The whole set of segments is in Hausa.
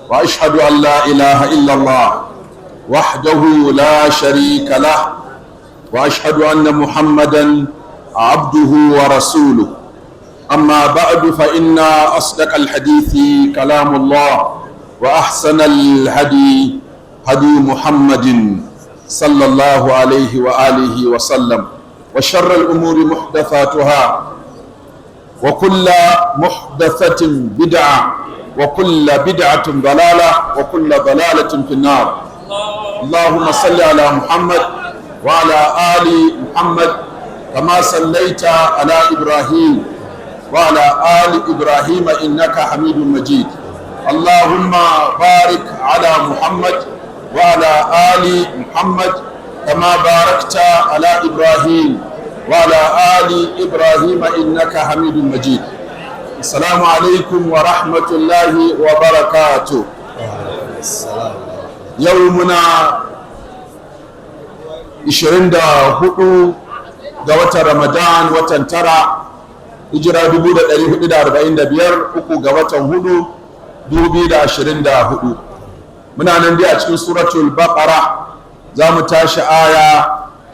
وأشهد أن لا إله إلا الله وحده لا شريك له، وأشهد أن محمدا عبده ورسوله. أما بعد، فإن أصدق الحديث كلام الله، وأحسن الهدي هدي محمد صلى الله عليه وآله وسلم، وشر الأمور محدثاتها، وكل محدثة بدعة، وكل بدعة ضلالة، وكل ضلالة في النار. اللهم صل على محمد وعلى آل محمد كما صليت على إبراهيم وعلى آل إبراهيم إنك حميد مجيد. اللهم بارك على محمد وعلى آل محمد كما باركت على إبراهيم وعلى آل إبراهيم إنك حميد مجيد. السلام عليكم ورحمة الله وبركاته. يومنا 24 ga watan Ramadan, watan tara, hijira 1445, 3 ga watan 4, 2024. Muna nan dai a cikin Suratul Baqara. Za mu tashi aya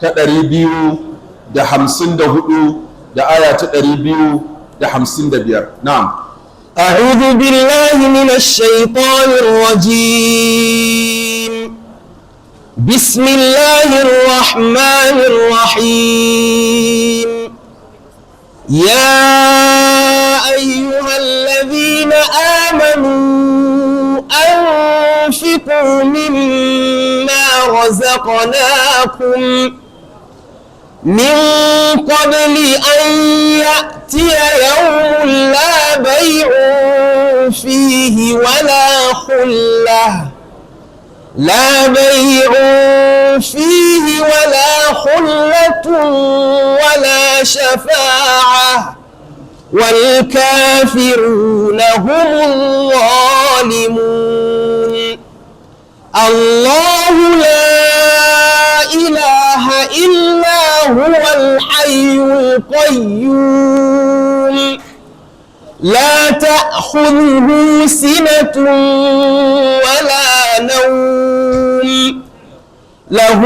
ta 254 da aya ta 255. Na'am. أعوذ بالله من الشيطان الرجيم. بسم الله الرحمن الرحيم. يا أيها الذين آمنوا أنفقوا مما رزقناكم من قبل أن يأتي يوم لا بيع فيه ولا خلة، لا بيع فيه ولا خلة ولا شفاعة، والكافرون هم الظالمون. الله لا إله إلا هو الحي القيوم، لا تأخذه سنة ولا نوم، له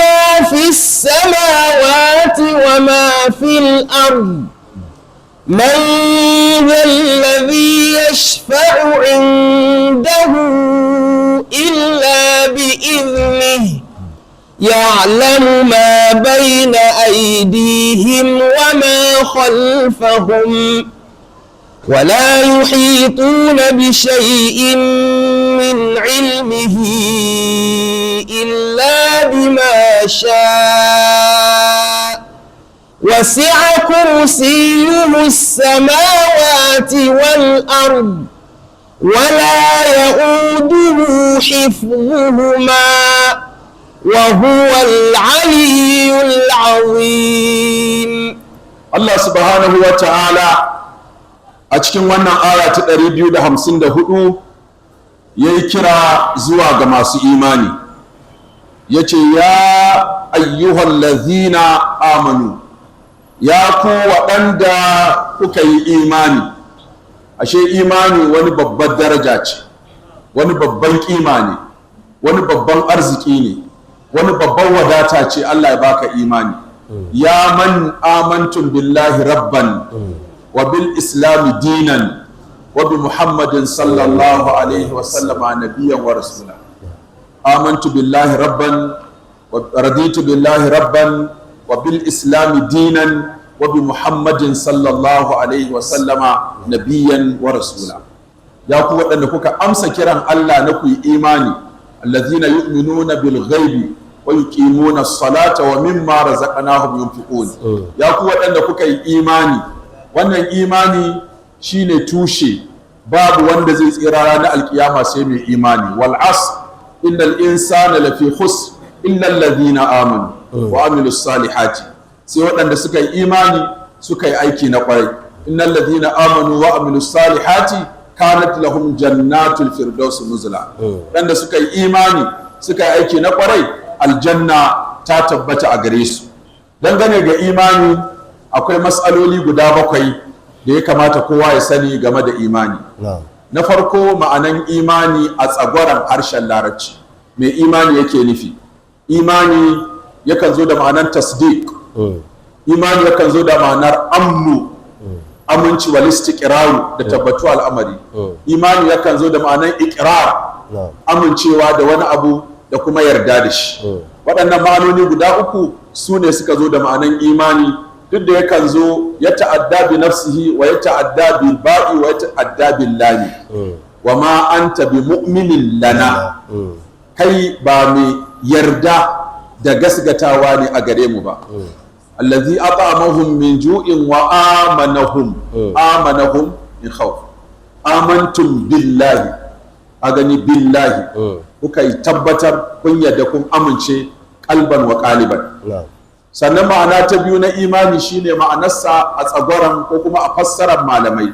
ما في السماوات وما في الأرض، من ذا الذي يشفع عنده إلا بإذنه، يعلم ما بين أيديهم وما خلفهم، ولا يحيطون بشيء من علمه إلا بما شاء. وسع كرسيه السماوات والأرض، ولا يؤوده حفظهما، وهو العلي العظيم. Allah subhanahu wa ta'ala a cikin wannan aya ta 254 ya yi kira zuwa ga masu imani, ya ce: يا أيها الذين آمنوا, ya ku waɗanda kuka yi imani. Ashe imani wani babbar daraja ce, wani babban kima ne, wani babban arziki ne, wani babban wadata ce, Allah ya baka imani. يا من آمنتم بالله ربا وبالإسلام دينا وبمحمد صلى الله عليه وسلم نبيا ورسولا. آمنت بالله ربا، ورضيت بالله ربا، وبالإسلام دينا، وبمحمد صلى الله عليه وسلم نبيا ورسولا. Ya ku waɗanda kuka amsa kiran Allah na ku yi imani, الذين يؤمنون بالغيب ويقيمون الصلاة ومما رزقناهم ينفقون. Ya ku waɗanda kuka yi imani, wannan imani shine tushe. Babu wanda zai tsira ranar alkiyama sai mai imani. والعصر إن الإنسان لفي خسر إلا الذين آمنوا وعملوا الصالحات. Sai waɗanda suka yi imani, suka yi aiki na ƙwarai. إن الذين آمنوا وعملوا الصالحات كانت لهم جنات الفردوس نزلا. Waɗanda suka yi imani, suka yi aiki na ƙwarai, aljanna ta tabbata a gare su. Dangane ga imani, akwai matsaloli guda bakwai da ya kamata kowa ya sani game da imani. Na farko, ma'anan imani a tsagwaron harshen Larabci, mai imani yake nufi? Imani yakan zo da ma'anan tasdiq. Imani yakan zo da ma'anar amnu, aminci, wal istiqraru, da tabbatu al'amari. Imani yakan zo da ma'anar iqrar, amincewa da wani abu da kuma yarda da shi. Waɗannan ma'anoni guda uku su ne suka zo da ma'anan imani, duk da yakan zo ya ta'adda bi nafsihi, wa ya ta'adda bil ba'i, wa ya ta'adda bil lami. Wa ma anta bi mu'minin lana, kai ba mai yarda da gasgatawa ne a gare mu ba. Allazi at'amahum min ju'in wa amanahum min khawf. Amantum billahi, a gani, billahi, kuka yi tabbatar, kun yarda, kun amince, kalban wa qaliban. Sannan ma'ana ta biyu na imani shine ma'anarsa a tsagwaron ko kuma a fassarar malamai.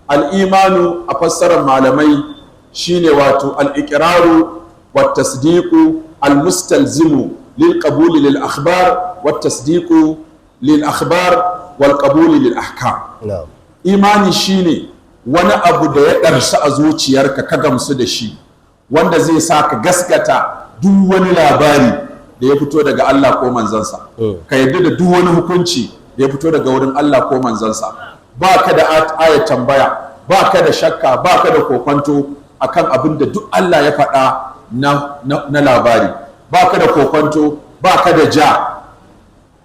Al'imanu a fassarar malamai shine wato al'iƙiraru wa tasdiqu al-mustalzimu lil qabuli lil akhbar wa tasdiqu lil akhbar wal qabuli lil ahkam. Imani shine wani abu da ya ɗarsu a zuciyarka, ka gamsu da shi, wanda zai sa ka gaskata duk wani labari da ya fito daga Allah ko manzansa, ka yarda da duk wani hukunci da ya fito daga wurin Allah ko manzansa. Ba ka da ayat tambaya, ba ka da shakka, ba ka da kokwanto akan abin da duk Allah ya faɗa na labari. Ba ka da kokwanto, ba ka da ja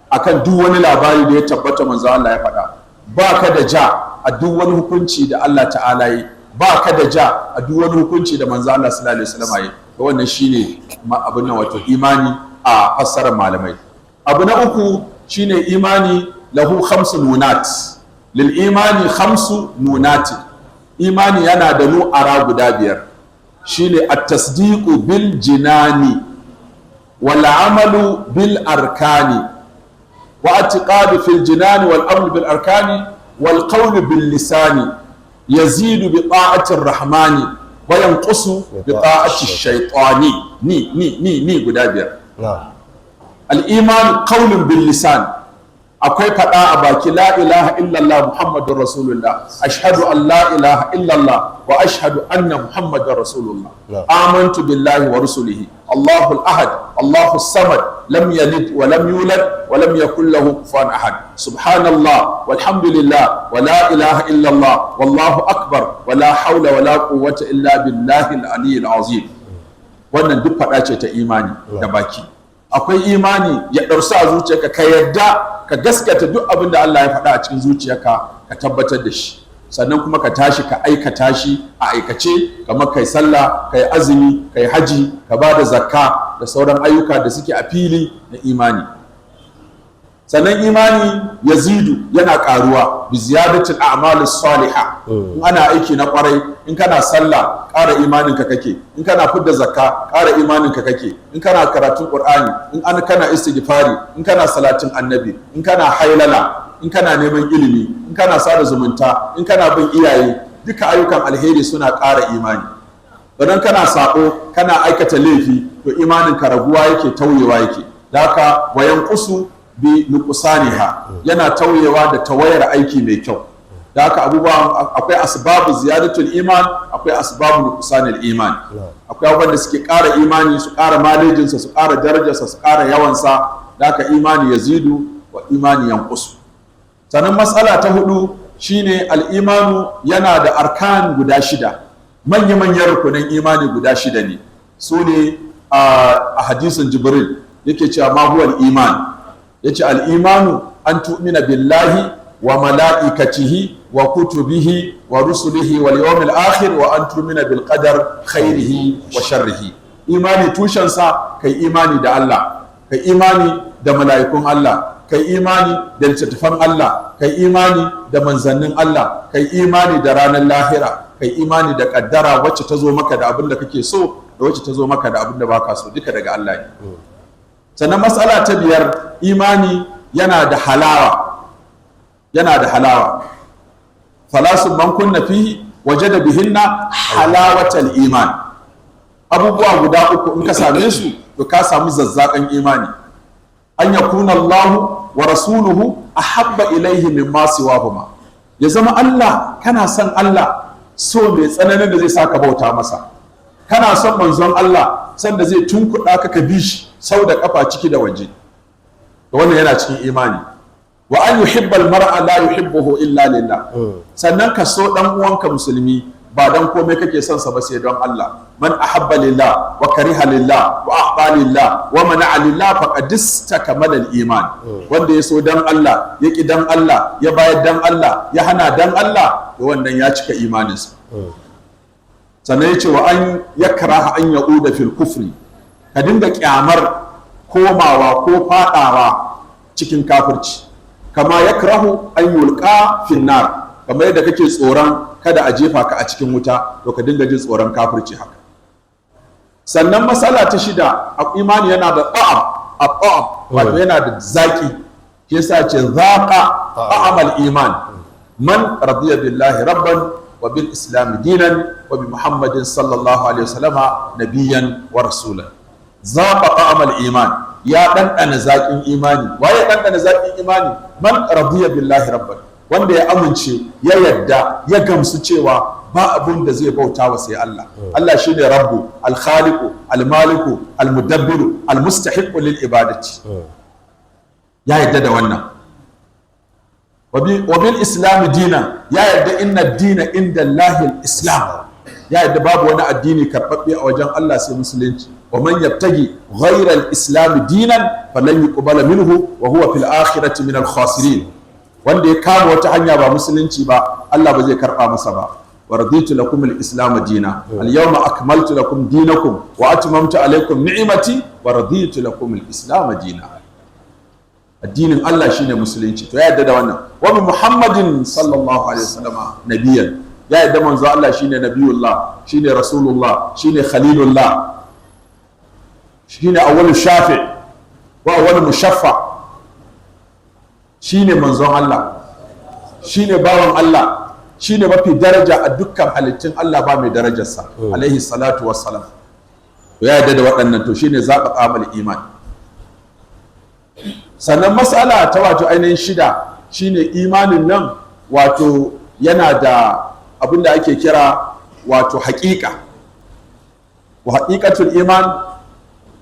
akan duk wani labari da ya tabbata manzo Allah ya faɗa. Ba ka da ja a duk wani hukunci da Allah ta'ala yi. Ba ka da ja a duk wani hukunci da manzo Allah sallallahu alaihi wasallam yi. Wannan shine abin nan, wato imani a fassarar malamai. Abu na uku shine imani lahu khamsu nunat, lil imani khamsu nunat. Imani yana da nu'ara guda biyar, shine at-tasdiqu bil jinani, wal amalu bil arkani, wa i'tiqadu fil jinani, wal amalu bil arkani, wal qawlu bil lisani, yazidu bi ta'ati rahmani wa yanqusu bi ta'ati shaytani. Ni ni ni ni guda biyar. Al-iman qawlun bil lisan, akwai faɗa a baki: la ilaha illallah, Muhammadun rasulullah, ashhadu an la ilaha illallah wa ashhadu anna Muhammadan rasulullah, amantu billahi wa rusulihi, Allahu ahad, Allahu samad, lam yalid wa lam yulad wa lam yakul lahu kufuwan ahad, subhanallah walhamdulillah wa la ilaha illallah wallahu akbar wa la hawla wa la quwwata illa billahi al-aliyyil azim. Wannan duk faɗa ce ta imani da baki. Akwai imani ya ɗarsu a zuciyarka, ka yarda, ka gaskata duk abin da Allah ya faɗa a cikin zuciyarka, ka tabbatar da shi, sannan kuma ka tashi ka aikata shi a aikace, kamar kai sallah, kai azumi, kai haji, ka ba da zakka da sauran ayyuka da suke a fili na imani. Sannan imani yazidu, yana karuwa, bi ziyadatil a'malis salihah. In ana aiki na kwarai, in kana sallah, ƙara imanin ka kake. In kana fidda zakka, ƙara imanin ka kake. In kana karatun Qur'ani, in an kana istighfari, in kana salatin Annabi, in kana hailala, in kana neman ilimi, in kana sada zumunta, in kana bin iyaye, duka ayyukan alheri suna ƙara imani. Idan kana sako, kana aikata laifi, to imanin ka raguwa yake, tauyewa yake. Da haka wa yanqusu bi nuqsaniha, yana tauyewa da tawayar aiki mai kyau. Da haka abubuwa, akwai asbabu ziyadatul iman, akwai asbabu nuqsanil iman. Akwai abubuwan da suke ƙara imani, su ƙara malejinsa, su ƙara darajarsa, su ƙara yawansa. Da haka imani yazidu wa imani yanqusu. Sannan matsala ta hudu shine al'imanu yana da arkan guda shida, manya-manyan rukunin imani guda shida ne. Su ne a hadisin Jibril yake cewa: ma huwa iman? Yace: al-imanu an tu'mina billahi wa mala'ikatihi wa kutubihi wa rusulihi wal yawmil akhir wa an tu'mina bil qadar khairihi wa sharrihi. Imani tushensa, kai imani da Allah, kai imani da mala'ikun Allah, kai imani da littattafan Allah, kai imani da manzannin Allah, kai imani da ranar lahira, kai imani da kaddara, wacce ta zo maka da abin da kake so da wacce ta zo maka da abin da baka so, duka daga Allah ne. Sannan matsala ta biyar, imani yana da halawa, yana da halawa. Thalathun man kunna fihi wajada bihinna halawatal iman. Abubuwa guda uku in ka same su, to ka samu zazzakan imani: an yakuna Allahu wa rasuluhu ahabba ilaihi mimma siwahuma, ya zama Allah, kana son Allah. so mai tsananin da zai sa ka bauta masa. Kana son manzon Allah sanda zai tunkuɗa ka ka bi shi sau da kafa, ciki da waje. To wannan yana cikin imani. Wa an yuhibba al-mar'a la yuhibbuhu illa lillah. Sannan ka so dan uwanka musulmi, ba dan komai kake son sa ba sai don Allah. Man ahabba lillah wa kariha lillah wa a'ta lillah wa mana'a lillah faqad istakmala al-iman. Wanda ya so dan Allah, ya ki dan Allah, ya bayar dan Allah, ya hana dan Allah, to wannan ya cika imaninsa. Sannan ya ce wa an yakraha an ya'uda fil kufri, ka dinga kyamar komawa ko fadawa cikin kafirci, kama yakrahu an yulqa fin nar, kamar yadda kake tsoron kada a jefa ka a cikin wuta, to ka dinga jin tsoron kafirci haka. Sannan matsala ta shida, a imani yana da ta'am, a ta'am, wato yana da zaki. Shi yasa ce zaqa ta'amal iman man radiya billahi rabban wa bil islam dinan wa bi Muhammadin sallallahu alaihi wasallama nabiyan wa rasulan. Zaqa ta'amal iman, ya ɗanɗana zaƙin imani. Waye ɗanɗana zaƙin imani? Man radiya billahi rabban, wanda ya amince, ya yadda, ya gamsu cewa ba abun da zai bauta wa sai Allah. Allah shine rabbu, al-khaliqu, al-maliku, al-mudabbiru, al-mustahiqqu lil ibadati. Ya yadda da wannan. Wa bil islam dina, ya yadda inna dina inda Allahi islam, ya yadda babu wani addini karɓaɓɓe a wajen Allah sai musulunci. Wa man yabtagi ghayra al-islam dinan falan yuqbala minhu wa huwa fil akhirati min al-khasirin. Wanda ya kama wata hanya ba musulunci ba, Allah ba zai karɓa masa ba. Wa raditu lakum al-islam dina, al-yawma akmaltu lakum dinakum wa atmamtu alaykum ni'mati wa raditu lakum al-islam dina. Addinin Allah shine musulunci. To ya yarda da wannan. Wa bi Muhammadin sallallahu alaihi wasallam nabiyan, ya yarda manzo Allah shine nabiyullah, shine rasulullah, shine khalilullah, shine awwalu shafi wa awwalu mushaffa, shine manzon Allah, shine bawan Allah, shine mafi daraja a dukkan halittun Allah, ba mai darajarsa, alaihi salatu wassalam. To ya yarda da waɗannan, to shine zaqa ta'amal iman. Sannan matsala ta wato ainihin shida shine imanin nan wato yana da abin da ake kira wato haƙiƙa. Wa haƙiƙatul iman,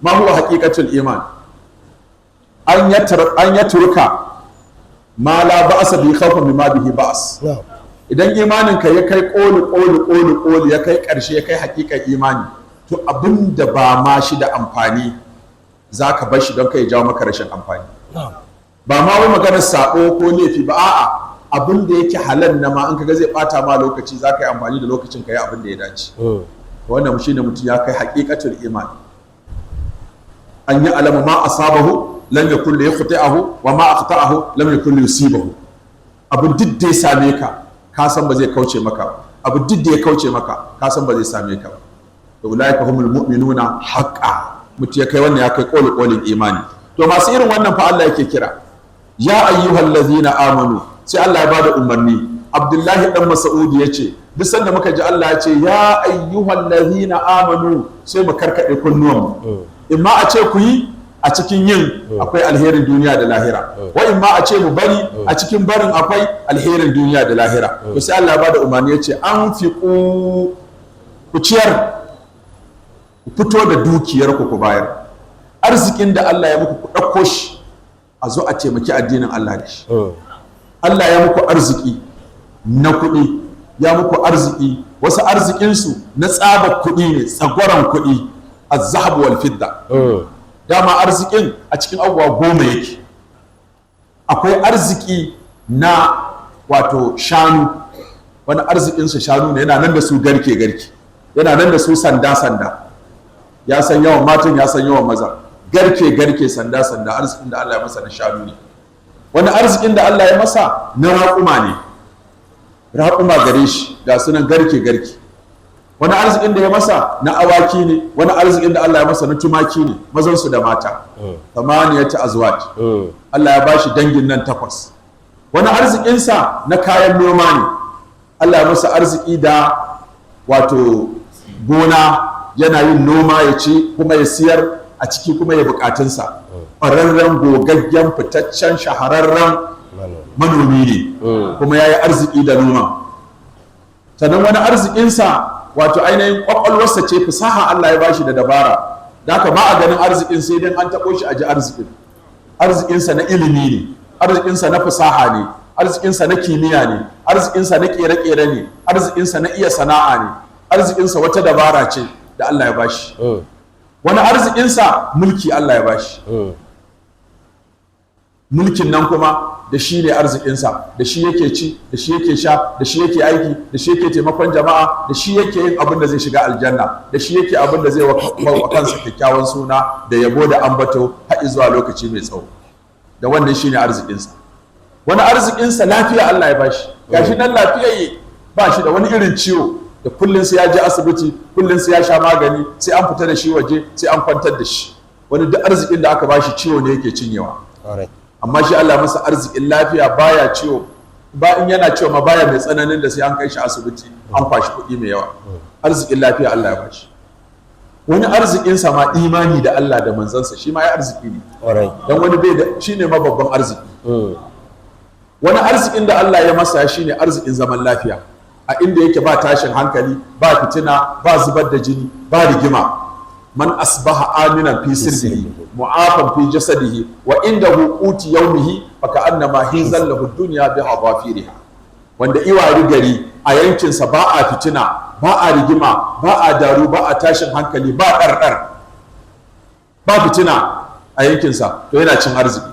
ma huwa haƙiƙatul iman? An yatruka ma la ba'asa bi khawfan mimma bihi ba'as. Idan imanin ka ya kai koli koli koli koli, ya kai ƙarshe, ya kai haƙiƙar imani, to abin da ba ma shi da amfani za ka bar shi don kai jawo maka rashin amfani. Ba ma wai maganar sabo ko laifi ba, a'a, abin da yake halal na ma in kaga zai bata ma lokaci, za ka yi amfani da lokacin ka yi abin da ya dace. Wannan shine mutum ya kai haƙiƙatul iman. An yi alama ma asabahu lam yakun li yakhti'ahu wa ma akhta'ahu lam yakun li yusibahu. Abu duk da ya same ka, ka san ba zai kauce maka ba. Abu duk da ya kauce maka, ka san ba zai same ka ba. To ulaika humul mu'minuna haqqan. Mutum ya kai wannan, ya kai koli kolin imani. To masu irin wannan fa Allah yake kira, ya ayyuhal ladzina amanu. Sai Allah ya bada umarni. Abdullahi dan Mas'ud ya ce duk sanda muka ji Allah ya ce ya ayyuhal ladzina amanu, sai mu karkade kunnuwanmu. Imma a ce ku yi, a cikin yin akwai alherin duniya da lahira, wa imma a ce mu bari, a cikin barin akwai alherin duniya da lahira. To sai Allah ya bada umarni, ya ce an fi ku ciyar, ku fito da dukiyar ku, ku bayar. Arzikin da Allah ya muku, ku ɗauko shi a zo a taimaki addinin Allah da shi. Allah ya muku arziki na kuɗi, ya muku arziki, wasu arzikinsu na tsabar kuɗi ne, tsagwaron kuɗi, az-zahab wal fidda. Dama arzikin a cikin abubuwa 10 yake. Akwai arziki na wato shanu. Wani arzikinsu shanu ne, yana nan da su garke garke, yana nan da su sanda sanda, ya san yawan matan, ya san yawan maza, garke garke, sanda sanda. Arzikin da Allah ya masa na shanu ne. Wani arzikin da Allah ya masa na raƙuma ne, raƙuma gare shi ga sunan garke garke. Wani arzikin da ya masa na awaki ne. Wani arzikin da Allah ya masa na tumaki ne, mazansu da mata, thamaniyata azwaj, Allah ya bashi dangin nan takwas. Wani arzikinsa na kayan noma ne, Allah ya masa arziki da wato gona, yana yin noma ya ci kuma ya siyar a ciki kuma ya bukatunsa. Ƙwararren, gogaggen, fitaccen, shahararren manomi ne, kuma ya yi arziki da noman. Sannan wani arzikinsa wato ainihin kwakwalwarsa ce, fasaha Allah ya bashi da dabara, da haka ba a ganin arzikin sai dai an taɓo shi a ji arzikin. Arzikinsa na ilimi ne, arzikinsa na fasaha ne, arzikinsa na kimiyya ne, arzikinsa na kere-kere ne, arzikinsa na iya sana'a ne, arzikinsa wata dabara ce da Allah ya bashi. Wani arzikinsa mulki Allah ya bashi. Mulkin nan kuma da shi ne arzikinsa, da shi yake ci, da shi yake sha, da shi yake aiki, da shi yake taimakon jama'a, da shi yake yin abin da zai shiga aljanna, da shi yake abin da zai wa kansa kyakkyawan suna da yabo da ambato har zuwa lokaci mai tsawo. Da wannan shi ne arzikinsa. Wani arzikinsa lafiya Allah ya bashi, gashi nan lafiyayye, ba shi da wani irin ciwo da kullum sai ya je asibiti, kullum sai ya sha magani, sai an fita da shi waje, sai an kwantar da shi. Wani duk arzikin da aka bashi ciwo ne yake cinyewa. Amma shi Allah masa arzikin lafiya, baya ciwo ba, in yana ciwo ma baya mai tsananin da sai an kai shi asibiti an kwashi kuɗi mai yawa. Arzikin lafiya Allah ya bashi. Wani arzikin sa ma imani da Allah da manzansa, shi ma ya arziki ne. Dan wani bai da shine ma babban arziki. Wani arzikin da Allah ya masa shine arzikin zaman lafiya, a inda yake ba tashin hankali, ba fitina, ba zubar da jini, ba rigima. Man asbaha aminan fi sirbihi, mu'afan fi jasadihi, wa indahu quti yawmihi, fa ka'annama hizal lahu dunya bi hadafiriha. Wanda i wayi gari a yankinsa ba a fitina, ba a rigima, ba a daru, ba a tashin hankali, ba ɗarɗar, ba fitina a yankinsa, to yana cin arziki.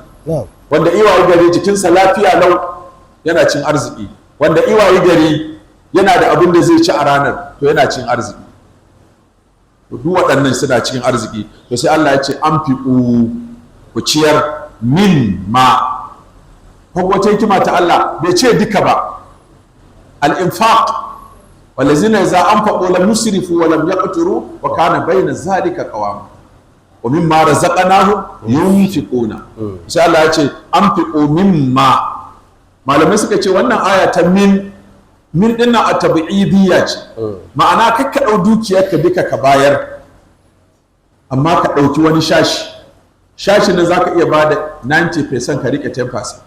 Wanda i wayi gari jikinsa lafiya lau, yana cin arziki. Wanda i wayi gari yana da abin da zai ci a ranar, to yana cin arziki. To duk waɗannan suna cikin arziki. To sai Allah ya ce anfiqu, ku ciyar, min ma. Ko wata hikima ta Allah, bai ce duka ba. Al-infaq, wallazina idza anfaqu lam yusrifu wa lam yaqturu wa kana bayna zalika qawama wa mimma razaqnahum yunfiquna. Sai Allah ya ce anfiqu mimma. Malamai suka ce wannan aya ta min, min dinnan a tabi'idiyya ce, ma'ana kakka ɗau dukiyarka duka ka bayar, amma ka ɗauki wani shashi. Shashi na za ka iya ba da 90% ka riƙe 10%,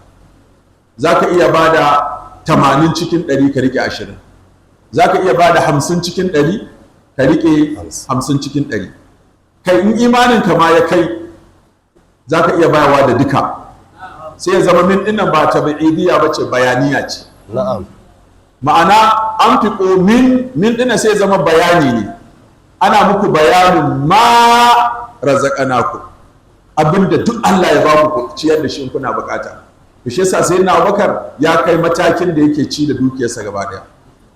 za ka iya ba da 80 cikin 100 ka riƙe 20, za ka iya ba da 50 cikin 100 ka riƙe 50 cikin 100. Kai, in imanin ka ma ya kai, za ka iya bayarwa da duka, sai ya zama min dinnan ba tabi'idiyya ba ce, bayaniya ce. Ma'ana anfiqu min, min dinnan sai ya zama bayani ne, ana muku bayanin ma razaqnakum, abinda duk Allah ya baku, ku ciyar da shi in kuna bukata. To shi yasa sayyidina Abubakar ya kai matakin da yake ci da dukiyarsa gaba daya.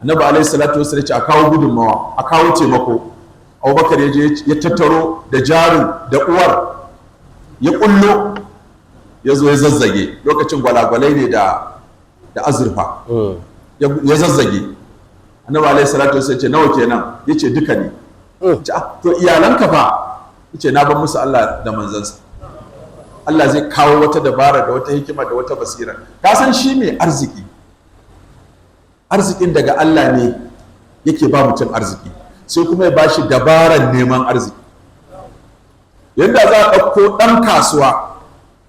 Annabi alaihi salatu wasallam ya ce a kawo gudunmawa, a kawo taimako. Abubakar ya je ya tattaro da jarin da uwar, ya kullo, ya zo ya zazzage. Lokacin gwalagwalai ne da azurfa. Ya zazzage. Annabi alaihi salatu wasallam ya ce nawa kenan? Ya ce duka ne. Ce, "Ah, to iyalanka fa?" Ya ce na bar musu Allah da manzansa. Allah zai kawo wata dabara da wata hikima da wata basira. Ka san shi mai arziki, arzikin daga Allah ne yake ba mutum arziki, sai kuma ya ba shi dabaran neman arziki. Yadda za a ɗauko ɗan kasuwa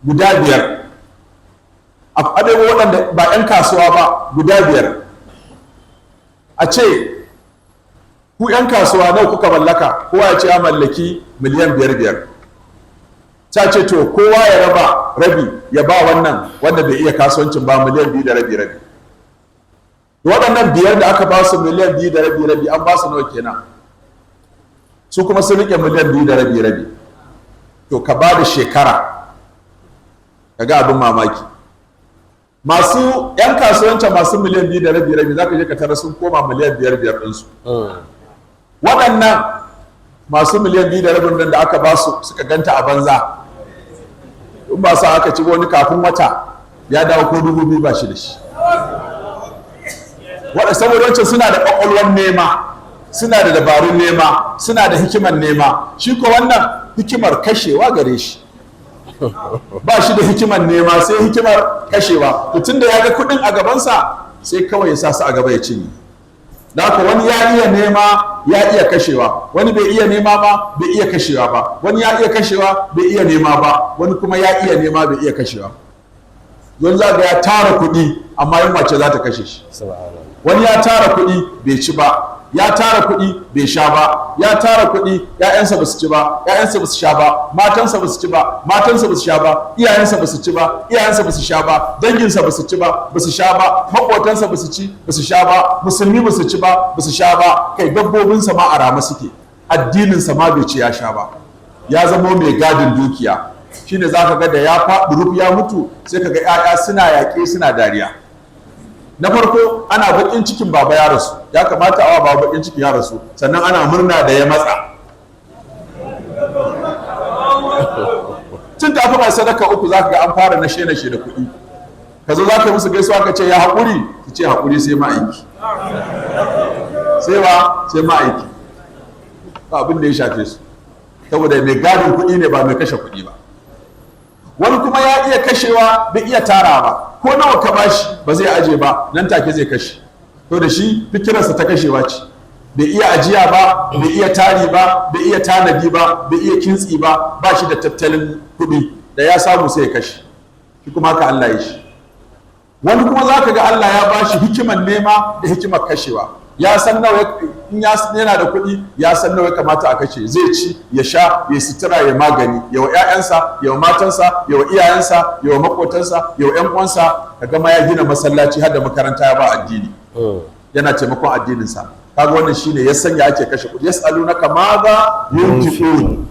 guda 5, a ɗauko waɗanda ba 'yan kasuwa ba guda 5, a ce ku 'yan kasuwa nawa kuka mallaka? Kowa ya ce ya mallaki miliyan 5 5. Ta ce to kowa ya raba rabi, ya ba wannan wanda bai iya kasuwancin ba miliyan 2.5 rabi. Waɗannan 5 da aka ba su miliyan 2.5 rabi, an ba su nawa kenan? Su kuma sun rike miliyan 2.5 rabi. To ka ba da shekara ka ga abin mamaki. Masu 'yan kasuwancin masu miliyan 2.5 rabi, za ka je ka tara sun koma miliyan 5 5 ɗinsu. Waɗannan masu miliyan 2.5 nan da aka ba su, suka ganta a banza, in ba sa aka ci wani, kafin wata ya dawo ko 2000 ba shi da shi. Waɗa saboda wancan suna da ƙwaƙwalwar nema, suna da dabarun nema, suna da hikimar nema. Shi ko wannan hikimar kashewa gare shi, ba shi da hikimar nema sai hikimar kashewa. To tunda ya ga kuɗin a gabansa, sai kawai ya sa su a gaba ya cinye. Da haka wani ya iya nema, ya iya kashewa, wani bai iya nema ba, bai iya kashewa ba, wani ya iya kashewa, bai iya nema ba, wani kuma ya iya nema, bai iya kashewa. Don za ga ya tara kuɗi amma yunwa ce za ta kashe shi. Subhanallah. Wani ya tara kuɗi bai ci ba, ya tara kuɗi bai sha ba, ya tara kuɗi ‘ya'yansa ba su ci ba, ‘ya'yansa ba su sha ba, matansa ba su ci ba, matansa ba su sha ba, iyayensa ba su ci ba, iyayensa ba su sha ba, danginsa ba su ci ba, ba su sha ba, maƙotansa ba su ci ba su sha ba, musulmi ba su ci ba, ba su sha ba, kai dabbobinsa ma a rama suke, addininsa ma bai ci ya sha ba. Ya zamo mai gadin dukiya. Shine za ka ga da ya faɗi ruf ya mutu, sai ka ga 'ya'ya suna yaƙe suna dariya. Na farko ana baƙin cikin baba ya rasu, ya kamata awa baba baƙin cikin ya rasu, sannan ana murna da ya matsa. Tun kafin a sadaka uku za ka ga an fara nashe nashe da kuɗi. Ka zo za ka musu gaisuwa ka ce ya haƙuri, su ce haƙuri sai ma'aiki, sai wa sai ma'aiki, ba abin da ya shafe su, saboda mai gadin kuɗi ne ba mai kashe kuɗi ba. Wani kuma ya iya kashewa bai iya tara ba, ko nawa ka bashi ba zai aje ba, nan take zai kashe. To da shi fikirarsa ta kashewa ce, bai iya ajiya ba, bai iya tari ba, bai iya tanadi ba, bai iya kintsi ba, ba shi da tattalin kuɗi, da ya samu sai ya kashe shi. Kuma haka Allah ya shi. Wani kuma za ka ga Allah ya ba shi hikimar nema da hikimar kashewa. Ya san nawa in yana da kuɗi, ya san nawa ya kamata a kashe. Zai ci, ya sha, ya sutura, ya magani, ya wa 'ya'yansa, ya wa matansa, ya wa iyayensa, ya wa makotansa, ya wa 'yan uwansa. Ka gama ya gina masallaci har da makaranta, ya ba addini, yana taimakon addininsa. Kaga wannan shine ya sanya ake kashe kuɗi. يسألونك ماذا ينفقون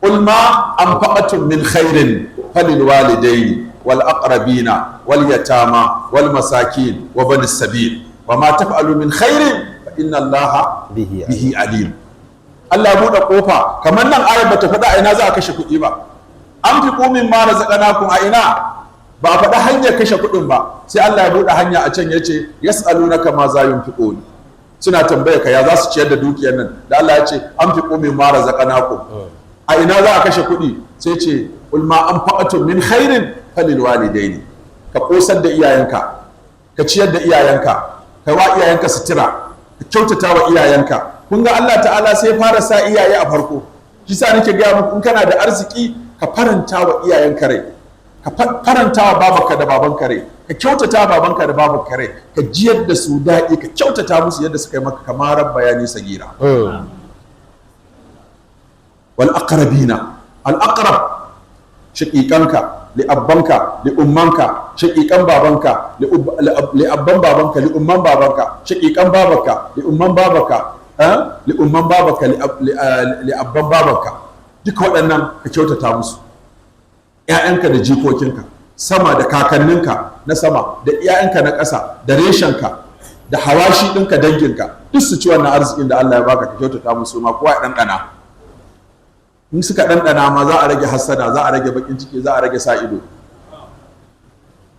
قل ما أنفقتم من خير فللوالدين والأقربين واليتامى والمساكين وابن السبيل وما تفعلوا من خير فإن الله به به عليم. Allah ya buɗe kofa. Kamar nan ayar bata faɗa a ina za a kashe kuɗi ba. أنفقوا مما رزقناكم, a ina? Ba a faɗa hanyar kashe kuɗin ba. Sai Allah ya buɗe hanya a can, yace يسألونك ماذا ينفقون, suna tambaya ka ya za su ciyar da dukiyar nan. Da Allah ya ce أنفقوا مما رزقناكم, a ina za a kashe kuɗi? Sai ce قل ما أنفقتم من خير فللوالدين. Ka kosar da iyayenka, ka ciyar da iyayenka, ka wa iyayenka sutura, ka kyautata wa iyayenka. Kun ga Allah ta'ala sai fara sa iyaye a farko. Shi sa nake gaya muku, in kana da arziki ka faranta wa iyayenka rai, ka faranta wa babanka da babanka rai, ka kyautata wa babanka da babanka rai, ka jiyar da su daɗi, ka kyautata musu yadda suka yi maka كما ربياني صغيرا. والأقربين, الأقرب shaƙiƙanka, li'abbanka, li'ummanka, shaƙiƙan babanka, li'abban babanka, li'umman babanka, shaƙiƙan babanka, li'umman babanka, li'umman babanka, li'abban babanka, duka waɗannan ka kyautata musu. ‘Ya'yanka da jikokinka sama da kakanninka na sama da ‘ya'yanka na ƙasa da reshenka da hawashi ɗinka, danginka, duk su ci wannan arzikin da Allah ya baka. Ka kyautata musu ma, kowa ya ɗanɗana. In suka ɗanɗana ma za a rage hassada, za a rage baƙin ciki, za a rage sa ido.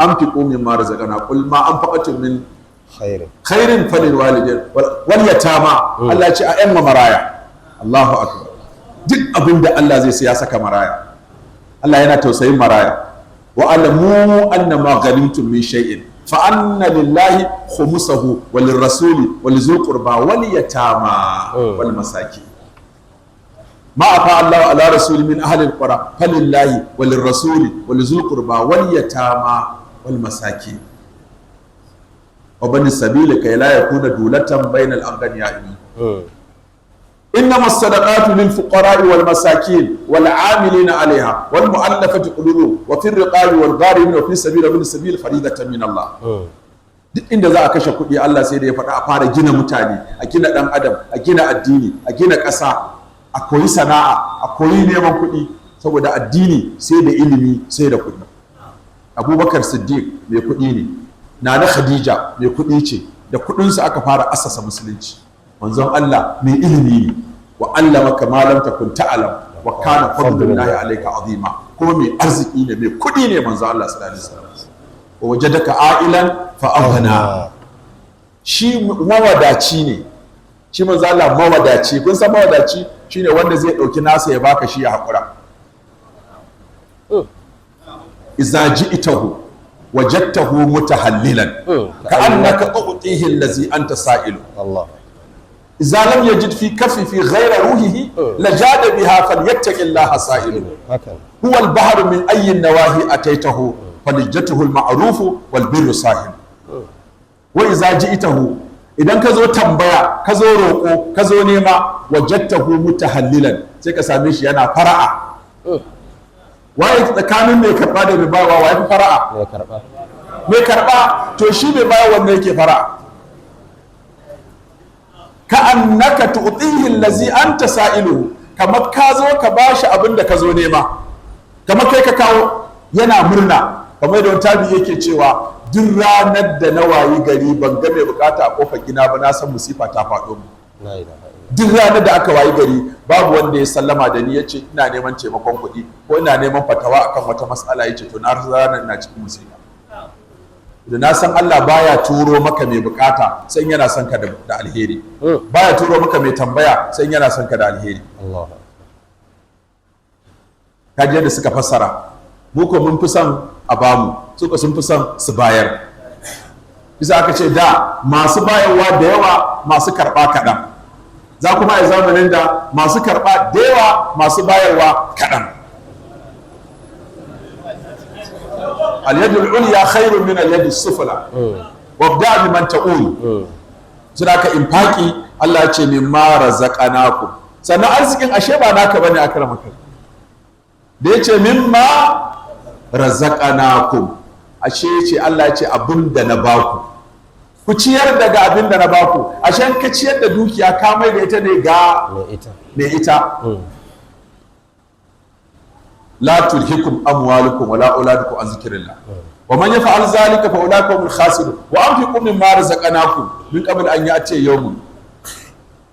أنفقوا مما رزقنا قل ما أنفقتم من خير خير فللوالدين واليتامى. Allah ya ce a yan maraya. Allahu akbar! Duk abin da Allah zai sai ya saka maraya. Allah yana tausayin maraya. واعلموا أن ما غنمتم من شيء فأن لله خمسه وللرسول ولذي القربى واليتامى والمساكين. ما أفاء الله على رسوله من أهل القرى فلله وللرسول ولذي القربى واليتامى والمساكين وابن السبيل كي لا يكون دولة بين الأغنياء منكم. إنما الصدقات للفقراء والمساكين والعاملين عليها والمؤلفة قلوبهم وفي الرقاب والغارمين وفي سبيل وابن السبيل فريضة من الله. Duk inda za a kashe kuɗi, Allah sai da ya faɗa a fara gina mutane, a gina ɗan adam, a gina addini, a gina ƙasa, a koyi sana'a, a koyi neman kuɗi, saboda addini sai da ilimi, sai da kuɗi. Abubakar Siddiq mai kuɗi ne, Nana Khadija mai kuɗi ce, da kuɗinsu aka fara asasa musulunci. Manzon Allah mai ilimi ne, وعلمك ما لم تكن تعلم وكان فضل الله عليك عظيما. Kuma mai arziki ne, mai kuɗi ne manzon Allah صلى الله عليه وسلم. ووجدك عائلا فأغنى. Shi mawadaci ne shi manzo Allah, mawadaci. Kun san mawadaci shine wanda zai ɗauki nasa ya baka shi ya haƙura. إذا جئته وجدته متهللا كأنك تعطيه الذي أنت سائل. Allah. إذا لم يجد في كفه غير روحه لجاد بها فليتق الله سائل. Haka. هو البحر من أي النواحي أتيته فلجته المعروف والبر ساحل. Wa iza ji'tahu, idan ka zo tambaya, ka zo roƙo, ka zo nema, wajadtahu mutahallilan, sai ka same shi yana fara'a. Waye tsakanin mai karɓa da mai bayarwa, waye fi fara'a? Mai karɓa. Mai karɓa. To shi mai bayarwa ne yake fara'a. Ka annaka tu'tihi allazi anta sa'iluhu, kamar ka zo ka bashi abin da ka zo nema, kamar kai ka kawo, yana murna. Kamar da wani tabi yake cewa, duk ranar da na wayi gari ban ga mai bukata a kofar gina ba, na san musifa ta faɗo mu. La ilaha illallah. Duk ranar da aka wayi gari babu wanda ya sallama da ni ya ce ina neman taimakon kuɗi ko ina neman fatawa akan wata matsala, ya ce to na ranar ina cikin musifa. Da na san Allah baya turo maka mai bukata sai in yana son ka da alheri. Baya turo maka mai tambaya sai in yana son ka da alheri. Allah. Kaji yadda suka fassara. Mu ko mun fi son a bamu, suka sun fi son su bayar. Bisa aka ce da masu bayarwa da yawa, masu karɓa kaɗan. Za kuma a zamanin da masu karɓa da yawa, masu bayarwa kaɗan. Al-yadul ulya khairun min al-yadis sufla, wabda bi man ta'ul. Suna ka infaki. Allah ya ce mimma razaqnakum. Sannan arzikin ashe ba naka bane, akramaka. Da ya ce mimma razaqnakum, ashe ya ce, Allah ya ce abin da na baku, ku ciyar daga abin da na baku. Ashe in ka ciyar da dukiya, ka mai da ita ne ga mai ita. Mai ita. La tulhikum amwalukum wala auladukum an zikrillah, wa man yaf'al zalika fa ulaika humul khasirun. Wa anfiqu mimma razaqnakum min qabl an ya'tiya yawmun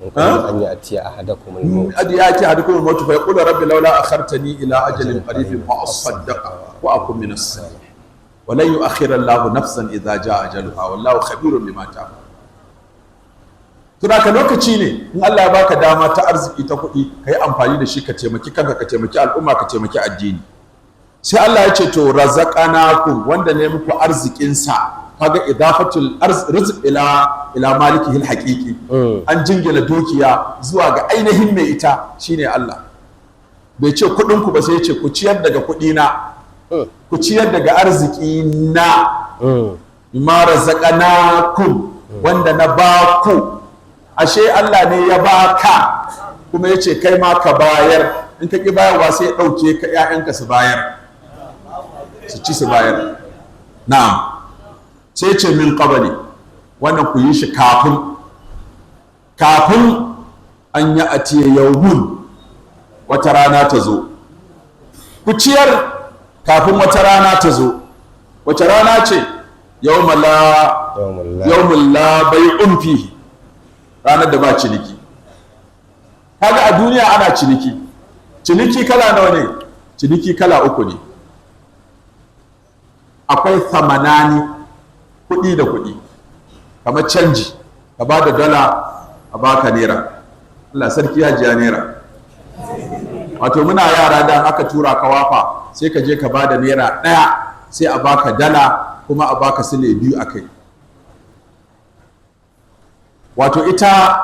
min qabl an ya'tiya ahadakum al-maut. Ad ya'ti ahadukum al-maut fa yaqulu rabbi laula akhartani ila ajalin qaribin fa asaddaqa wa akun min as-salihin, wa lan yu'akhkhira Allahu nafsan idha jaa ajaluha, wallahu khabirun bima ta'malun. To da ka lokaci ne, in Allah ya baka dama ta arziki, ta kuɗi, ka yi amfani da shi ka taimaki kanka, ka taimaki al'umma, ka taimaki addini. Sai Allah ya ce to razaqanakum, wanda ne muku arzikin sa. Kaga idafatul rizq ila malikihil haqiqi. An jingina dukiya zuwa ga ainihin mai ita, shine Allah. Bai ce kuɗin ku ba, sai ya ce ku ciyar daga kuɗi na, ku ciyar daga arziki na. Mimma razaqanakum, wanda na ba ku. Ashe Allah ne ya baka kuma ya ce kai ma ka bayar. In ka ƙi bayarwa, sai ya ɗauke ka, 'ya'yanka su bayar, su ci su bayar. Na'am. Sai ce min qabli, wannan ku yi shi kafin an ya'tiya yawmun, wata rana ta zo. Ku ciyar kafin wata rana ta zo. Wace rana ce? Yawma la yawmul la yawmun la bai'un fihi, ranar da ba ciniki. Kaga a duniya ana ciniki. Ciniki kala nawa ne? Ciniki kala uku ne. Akwai samanani, kuɗi da kuɗi, kamar canji, ka ba da dala a baka naira. Allah sarki, hajiya naira. Wato muna yara da aka tura ka Wafa, sai ka je ka ba da naira 1, sai a baka dala kuma a baka sile 2 a kai. Wato ita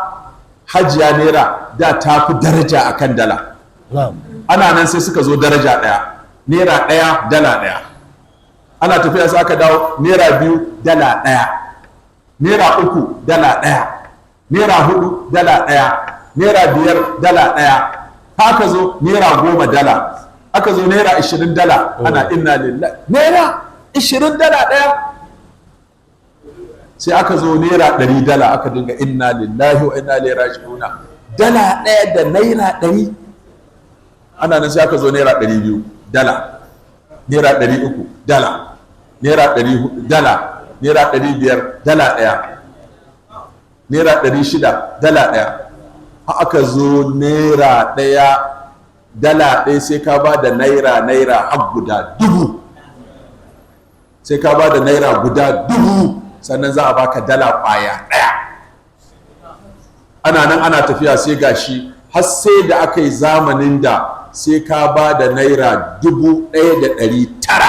hajiya naira da ta fi daraja akan dala. Ana nan sai suka zo daraja ɗaya, naira 1 dala 1. Ana tafiya sai aka dawo naira 2 dala 1, naira 3 dala 1, naira 4 dala 1, naira 5 dala 1. Haka zo naira 10 dala, aka zo naira 20 dala. Ana inna lillahi, naira 20 dala 1. Sai aka zo naira 100 dala, aka dinga inna lillahi wa inna ilaihi raji'una, dala 1 da naira 100. Ana nan sai aka zo naira 200 dala, naira 300 dala, naira 400 dala, naira 500 dala 1, naira 600 dala 1. Har aka zo naira 1 dala 1, sai ka ba da naira naira har guda 1000, sai ka ba da naira guda 1000 sannan za a baka dala kwaya 1. Ana nan ana tafiya, sai gashi har sai da aka yi zamanin da sai ka ba da naira 1900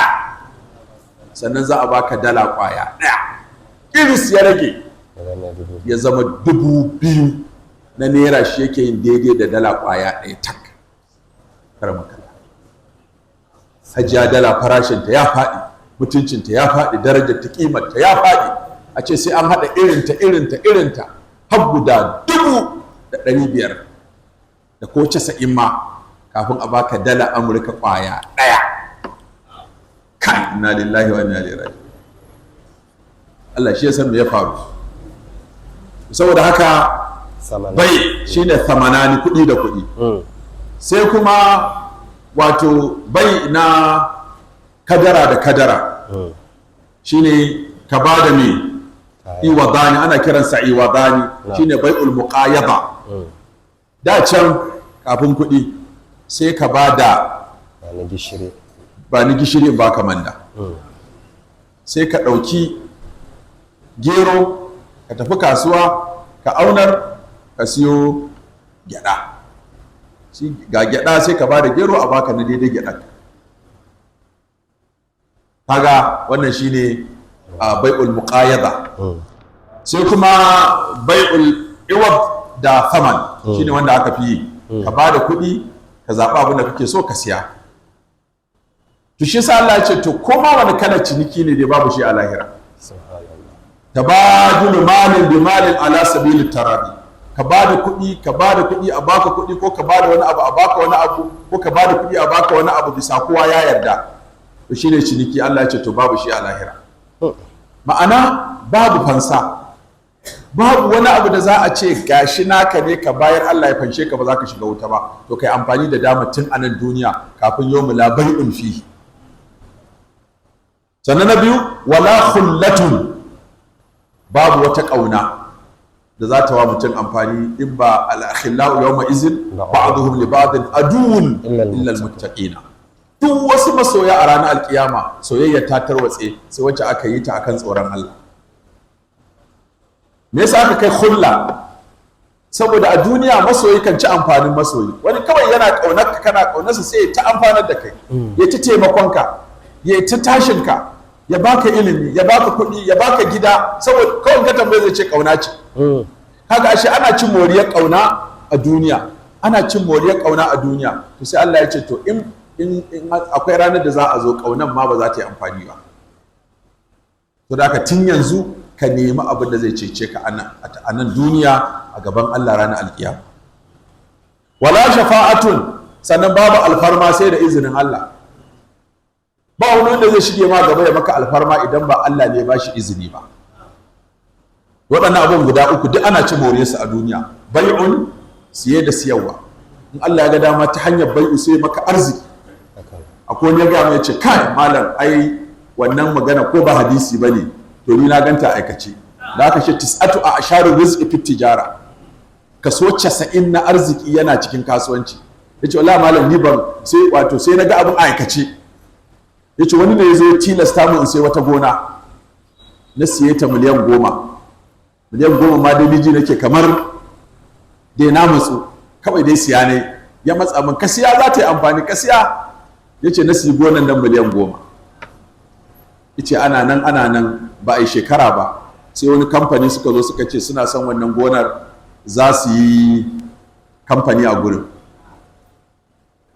sannan za a baka dala kwaya 1. Iris ya rage ya zama 2000 na naira shi yake yin daidai da dala kwaya 1 tak. Karamakala, hajiya dala farashinta ya faɗi, mutuncinta ya faɗi, darajar ta, kimarta ya faɗi. A ce sai an haɗa irinta, irinta, irinta har guda 1500 da ko 90 ma kafin a baka dala Amurka ƙwaya ɗaya. Kai, inna lillahi wa inna ilaihi raji'un. Allah shi ya san me ya faru. Saboda haka Samana. Bai shine thamanani, kuɗi da kuɗi. Sai kuma wato bai na kadara da kadara, shine ka ba da me? Iwadani, ana kiransa iwadani, shine bai'ul muqayada. Da can kafin kuɗi sai ka ba da Ba na gishiri. Ba ni gishiri in baka manda. Sai ka ɗauki gero ka tafi kasuwa ka aunar, ka siyo gyada. Shi ga gyada, sai ka ba da gero a baka na daidai gyada. Kaga wannan shine a bai'ul muqayada. Sai kuma bai'ul iwad da thaman, shine wanda aka fi yi, ka ba da kuɗi ka zaɓi abin da kake so ka siya. To shi sa Allah ya ce to koma wani kalar ciniki ne dai babu shi a lahira. Subhanallah. Tabadulu malin bi malin ala sabilit taradi, ka ba da kuɗi, ka ba da kuɗi a baka kuɗi, ko ka ba da wani abu a baka wani abu, ko ka ba da kuɗi a baka wani abu bisa kowa ya yarda, to shine ciniki. Allah ya ce to babu shi a lahira. Ma'ana babu fansa, babu wani abu da za a ce gashi naka ne ka bayar Allah ya fanshe ka, ba za ka shiga wuta ba. To kai amfani da dama tun a nan duniya kafin yawmu la bai'un fihi. Sannan na biyu, wala khullatun, babu wata ƙauna da za ta wa mutum amfani in ba al-akhillau yawma izin ba'duhum li ba'din aduwwun illa al-muttaqina. Duk wasu masoya a ranar alkiyama soyayya ta tarwatse, sai wacce aka yi ta akan tsoron Allah. Me yasa aka kai khulla? Saboda a duniya masoyi kan ci amfanin masoyi. Wani kawai yana ƙaunar ka, kana ƙaunarsa, sai ya ta amfanar da kai, ya ta taimakon ka, ya ta tashin ka, ya baka ilimi, ya baka kuɗi, ya baka gida, saboda kawai ka tambaye zai ce ƙauna ce. Kaga ashe ana cin moriyar ƙauna a duniya, ana cin moriyar ƙauna a duniya. To sai Allah ya ce to in akwai ranar da za a zo ƙaunan ma ba za ta yi amfani ba. To da haka tun yanzu ka nemi abin da zai cece ka a nan duniya, a gaban Allah ranar alkiyama. Wala shafa'atun, sannan babu alfarma sai da izinin Allah. Ba wani wanda zai shige ma gaba ya maka alfarma idan ba Allah ne ya bashi izini ba. Waɗannan abubuwan guda uku duk ana ci moriyarsu a duniya. Bai'un, siye da siyarwa. In Allah ya ga dama ta hanyar bai'u sai maka arziki. Akwai wani ya gaya mai, ce kai malam, ai wannan magana ko ba hadisi bane, to ni na ganta aikace. Da aka ce tis'atu a asharu rizqi fit tijara, kaso 90 na arziki yana cikin kasuwanci. Yace wallahi malam, ni ban sai wato sai na ga abin aikace. Yace wani ne ya zo ya tilasta min in sai wata gona, na siye ta miliyan 10. Miliyan 10 ma dai miji nake kamar dai na matsu, kawai dai siya ne. Ya matsa min, ka siya, za ta yi amfani, ka siya. Yace na siyi gonan nan miliyan 10. Yace ana nan ana nan, ba a yi shekara ba, sai wani kamfani suka zo suka ce suna son wannan gonar, za su yi kamfani a gurin.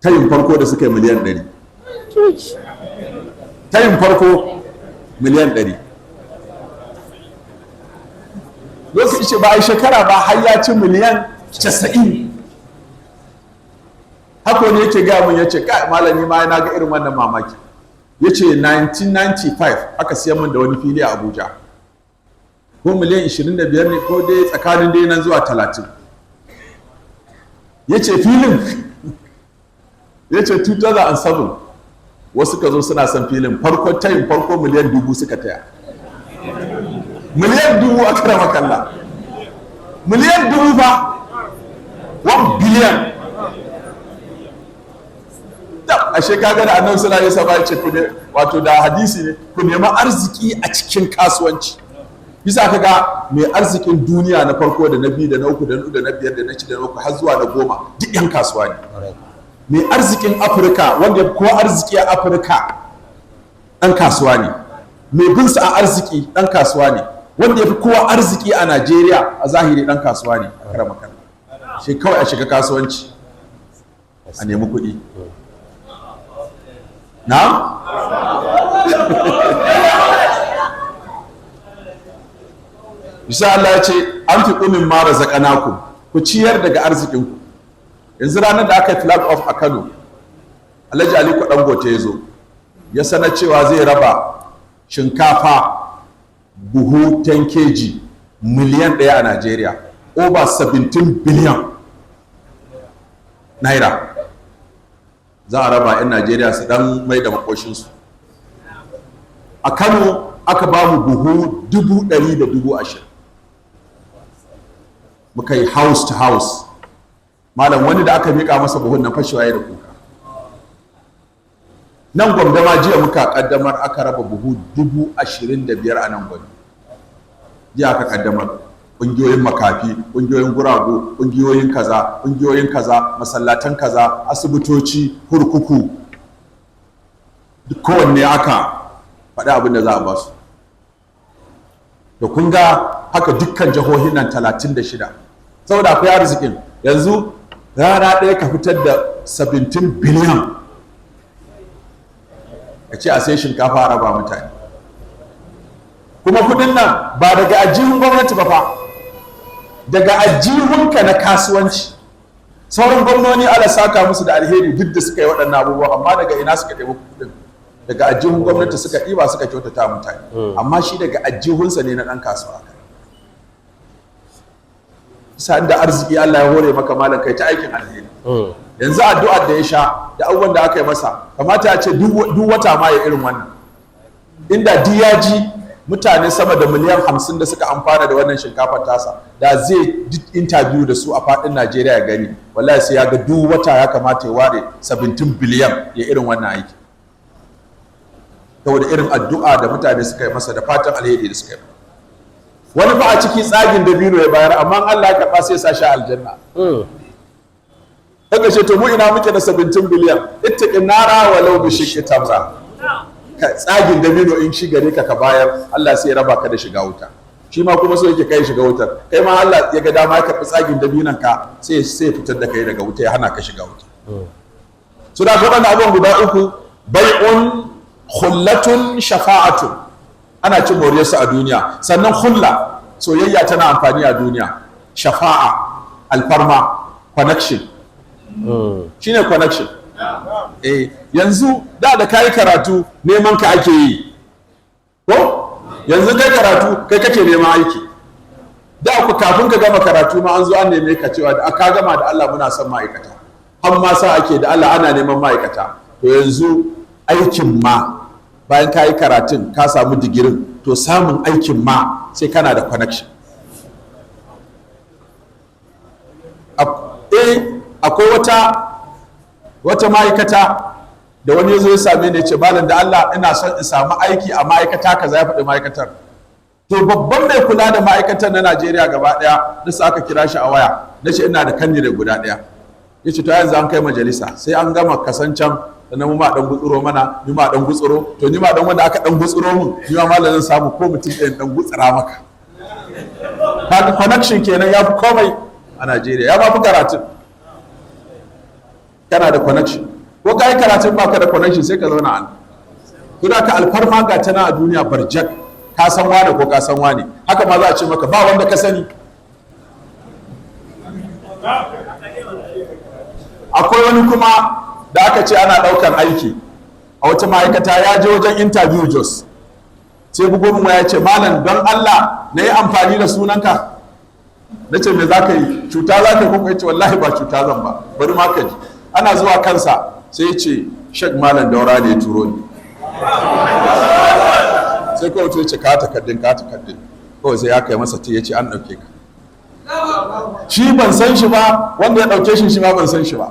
Tayin farko da suka yi miliyan 100. Tayin farko miliyan 100. Lokaci ce ba a yi shekara ba har ya ci miliyan 90. Haka wani yake gaya mun, ya ce kai malami ma na ga irin wannan mamaki. Ya ce 1995 aka siyan min da wani fili a Abuja, ko miliyan 25 ne, ko dai tsakanin dai nan zuwa 30. Ya ce filin, ya ce 2007 wasu ka zo suna son filin, farko tayin farko miliyan 1000 suka taya. Miliyan 1000, a kara makalla, miliyan 1000 fa, 1 billion. Ashe kaga da Annabi sallallahu alaihi wasallam ya ce ku ne, wato da hadisi ne, ku nemi arziki a cikin kasuwanci. Bisa kaga mai arzikin duniya na farko da na biyu da na uku da na hudu da na biyar da na shida da na bakwai har zuwa na 10 duk yan kasuwa ne. Mai arzikin Afirka, wanda ya ko arziki a Afirka, ɗan kasuwa ne. Mai bin sa a arziki ɗan kasuwa ne. Wanda ya fi kowa arziki a Najeriya a zahiri ɗan kasuwa ne. A karama kan shi kawai a shiga kasuwanci a nemi kuɗi na. Bisa Allah ya ce an fi ƙumin mara zaƙanaku, ku ciyar daga arzikinku. Yanzu ranar da aka yi flag off a Kano, Alhaji Aliko Dangote ya zo ya sanar cewa zai raba shinkafa buhu 10 kg 1 miliyan a Najeriya, over 17 billion naira za a raba 'yan Najeriya su dan mai da makoshinsu. A Kano aka ba mu buhu 120,000, muka yi house to house. Malam, wani da aka miƙa masa buhun nan fashewa ya da kuka. Nan Gombe ma jiya muka kaddamar, aka raba buhu 25,000 a nan Gombe. Jiya aka kaddamar. Ƙungiyoyin makafi, ƙungiyoyin guragu, ƙungiyoyin kaza, ƙungiyoyin kaza, masallatan kaza, asibitoci, kurkuku, duk kowanne aka faɗi abin da za a basu. Da kun ga haka dukkan jihohin nan 36, saboda akwai arzikin. Yanzu rana ɗaya ka fitar da 17 biliyan ka ce a sai shinkafa a raba mutane, kuma kudin nan ba daga ajihun gwamnati ba fa, daga ajihunka na kasuwanci. Sauran gwamnoni, ala saka musu da alheri, duk da suka yi waɗannan abubuwa, amma daga ina suka ɗebi kudin? Daga ajihun gwamnati suka ɗiba suka kyautata mutane, amma shi daga ajihunsa ne na ɗan kasuwa. Sa'an da arziki Allah ya hore maka, malam, kai ta aikin alheri. Yanzu addu'ar da ya sha da abubuwan da aka yi masa, kamata ya ce duk wata ma ya irin wannan. Inda duk ya ji mutane sama da miliyan 50 da suka amfana da wannan shinkafar tasa, da zai interview da su a faɗin Najeriya ya gani, wallahi sai ya ga duk wata ya kamata ya ware 17 biliyan ya irin wannan aiki, saboda irin addu'a da mutane suka yi masa da fatan alheri da suka yi. Wani ba a ciki tsagin dabino ya bayar, amma Allah ya karɓa sai ya sa shi aljanna. Kaga ce, to mu ina muke da 17 biliyan? Ittaqin nara walau bi shiqqi tamra. Ka tsagin dabino in shi gare ka ka bayar, Allah sai ya raba ka da shiga wuta. Shi ma kuma so yake kai shiga wutar. Kai ma Allah ya ga dama ya karɓi tsagin dabinon ka, sai fitar da kai daga wuta, ya hana ka shiga wuta. So da waɗannan abubuwan guda uku, bai'un, khullatun, shafa'atun, ana cin moriyarsu a duniya. Sannan khulla, soyayya, tana amfani a duniya. Shafa'a, alfarma, connection, shine connection. Eh, yanzu da da kayi karatu neman ka ake yi, ko yanzu kai karatu kai kake neman aiki. Da ku kafin ka gama karatu ma an zo an neme ka cewa da ka gama, da Allah muna son ma'aikata, har ma sa ake da Allah ana neman ma'aikata. To yanzu aikin ma, bayan ka yi karatun ka samu digirin, to samun aikin ma sai kana da connection. Eh, akwai wata ma'aikata da wani ya zo ya same ni ya ce, "Malam, da Allah ina son in samu aiki a ma'aikata kaza." Ya faɗi ma'aikatar. To babban mai kula da ma'aikatar na Najeriya gaba ɗaya na sa aka kira shi a waya. Na ce ina da candidate guda ɗaya. Ya ce to yanzu an kai majalisa, sai an gama kasancan, sannan mu ma dan gutsuro mana, ni ma dan gutsuro. To ni ma dan wanda aka dan gutsuro mun, ni ma malam zan samu ko mutum ɗayan dan gutsura maka. Kaga connection kenan ya fi komai a Najeriya, ya ma fi karatun. Kana da connection ko ka yi karatun, baka da connection, sai ka zauna a nan. To da ka alfarma ga tana a duniya barjak. Ka san wane ko ka san wane, haka ma za a ce maka ba wanda ka sani. Akwai wani kuma da aka ce ana ɗaukan aiki a wata ma'aikata, ya je wajen interview Jos, sai bugo min ya ce, "Malam, don Allah na yi amfani da sunanka." Na ce, "Me za ka yi? Cuta za ka yi?" Kuma ya ce, "Wallahi ba cuta zan ba, bari ma ka ji." Ana zuwa kansa sai ya ce, "Shek Malam Daura ne ya turo ni." Sai kawai to ya ce, "Ka takardun, ka takardun." Kawai sai ya kai masa ya ce, "An ɗauke ka." Shi ban san shi ba, wanda ya ɗauke shi shi ma ban san shi ba.